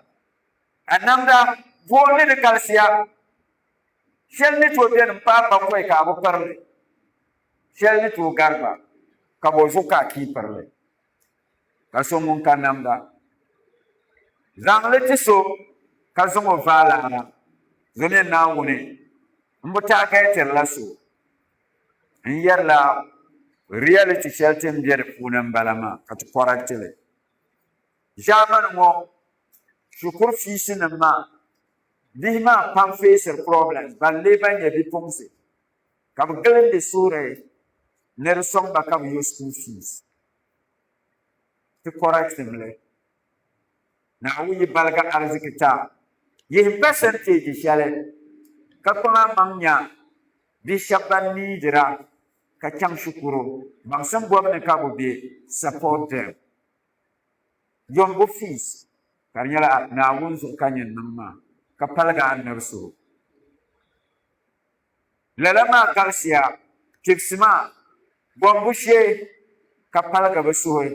A namda booni ni di galisiya. Shɛli ni tooi beni m-paai bakɔi ka a bi piri li. Shɛli ni tooi gari gba, ka bɔ zuɣu ka a kii piri li? Ka so ŋun ka namda, zaŋ li ti so ka zaŋ o vaai laara. Zomiya Naawuni, m bi taageetirila so. N yɛrila reality shɛli ti ni be di puuni m-bala maa ka ti correct li. Ʒaamani ŋɔ shikuru fiisinima maa Bihi maa pam feesiri problems ban lee ban nyɛ bipuɣinsi ka bɛ gilindi suhuri ni di sɔŋ ba ka bɛ yo school fees. Ti correctim li. Naawuni yi baligi ariziki ti a, yihim percentage shɛli ka kpaŋ a maŋ nya bihi shɛba ban needira ka chaŋ shikuru baŋsim bɔbu ni ka bɛ be, support them. Yombu fees ka di nyɛla Naawuni zuɣu ka nyin niŋ maa, ka paligi Annabi suhu. Lala maa galisiya, kpibisi maa gombu shee ka paligi bɛ suhi,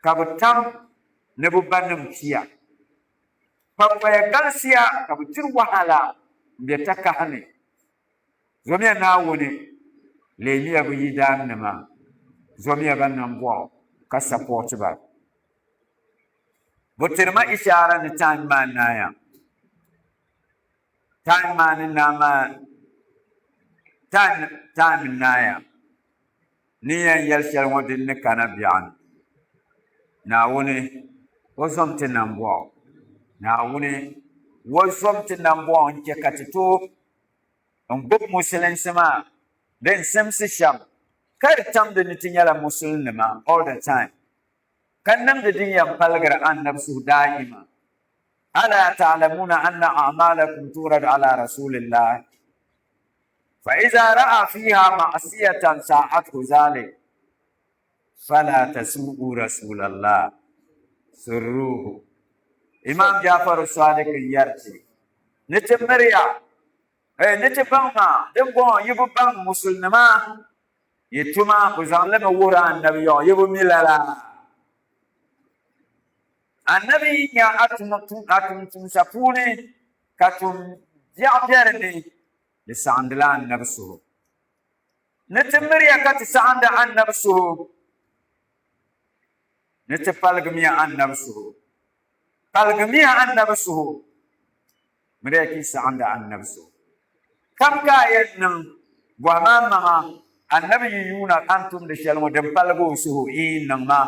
ka bɛ tam ni bɛ banim kpiya. Pakoya galisiya ka bɛ diri wahala m-be takahi ni. Zomiya Naawuni, leemiya bɛ yidaannima, zomiya ba nambɔɣu ka sapɔɔti ba. Bɛ tiri ma ishaara ni time maa naaya. Time maa ni naai maa, time, time naaya. Ni yɛn yɛli shɛli ŋɔ din ni kana biɛɣuni. Naawuni, o zom ti nambɔɣu. Naawuni, o zom ti nambɔɣu n-chɛ ka ti tooi n gbubi musulinsi maa din simsi shɛm ka di tamdi ni ti nyɛla musulinima all the time ka niŋdi din yɛn paligiri Annabi suhu daaima. Alaa ta'lamuuna anna a'maalakum turadu ala rasulillahi fa iza ra'a fiha ma'siyatan sa'athu zalik fala tasu'u rasulallah surruhu. Imam Jafaru Sadiq n yɛri ti ni ti miriya ni ti baŋ maa din bɔŋɔ yi bi baŋ musulinima yi tuma bi zaŋ li mi wuhiri Annabi yɔŋ yi bi mi lala. Annabi yi nya a tum tumsa puuni ka tum biɛɣu be di ni, di saɣindila Annabi suhu. Ni ti miriya ka ti saɣindi Annabi suhu, ni ti paligimiya Annabi suhu. Paligimiya Annabi suhu, miriya ka yi saɣindi Annabi suhu. Kam ka a yɛn niŋ, bɔhimi a maŋa, Annabi yi yuuna a ni tumdi shɛli ŋɔ din paligi o suhu, iin niŋ ma.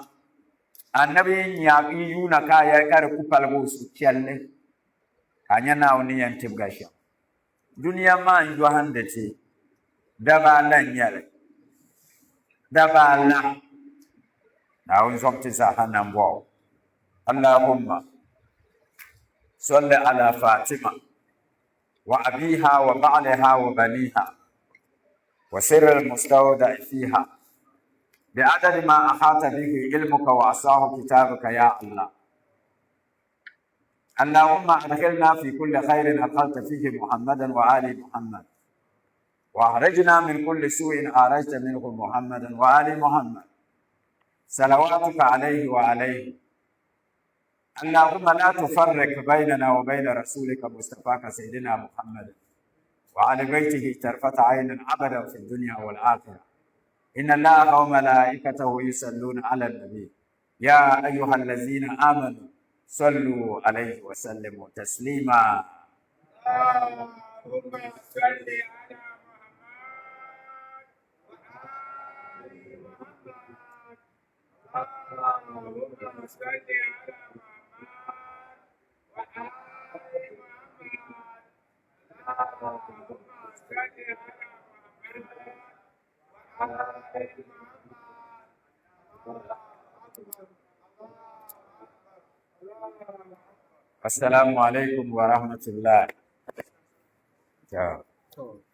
Annabi yi nya yi yuuna ka a yɛli ka di ku paligi o suhu, chɛli li ka a nya Naawuni ni yɛn tibigi a shɛm. Dunia maa n-yɔhindi ti, daba ala n-nyɛ li, daba ala. Naawuni zɔm ti zaaha nambɔɣu. Allahumma solli ala Fatima wa abiha wa ba'liha wa baniha wa sirri al-mustawda'i fiha bi adadi ma ahata bihi ilmuka wa asahu kitabuka ya Allah. اللهم أدخلنا في كل خير أدخلت فيه محمدا وآل محمد، وأخرجنا من كل سوء أخرجت منه محمدا وآل محمد، صلواتك عليه وعليه. اللهم لا تفرق بيننا وبين رسولك مصطفاك سيدنا محمد وعلى بيته طرفة عين أبدا في الدنيا والآخرة. إن الله وملائكته يصلون على النبي، يا أيها الذين آمنوا صلوا عليه وسلموا تسليما. اللهم صل على محمد وآل محمد. Assalamu alaikum wa rahmatullah. To.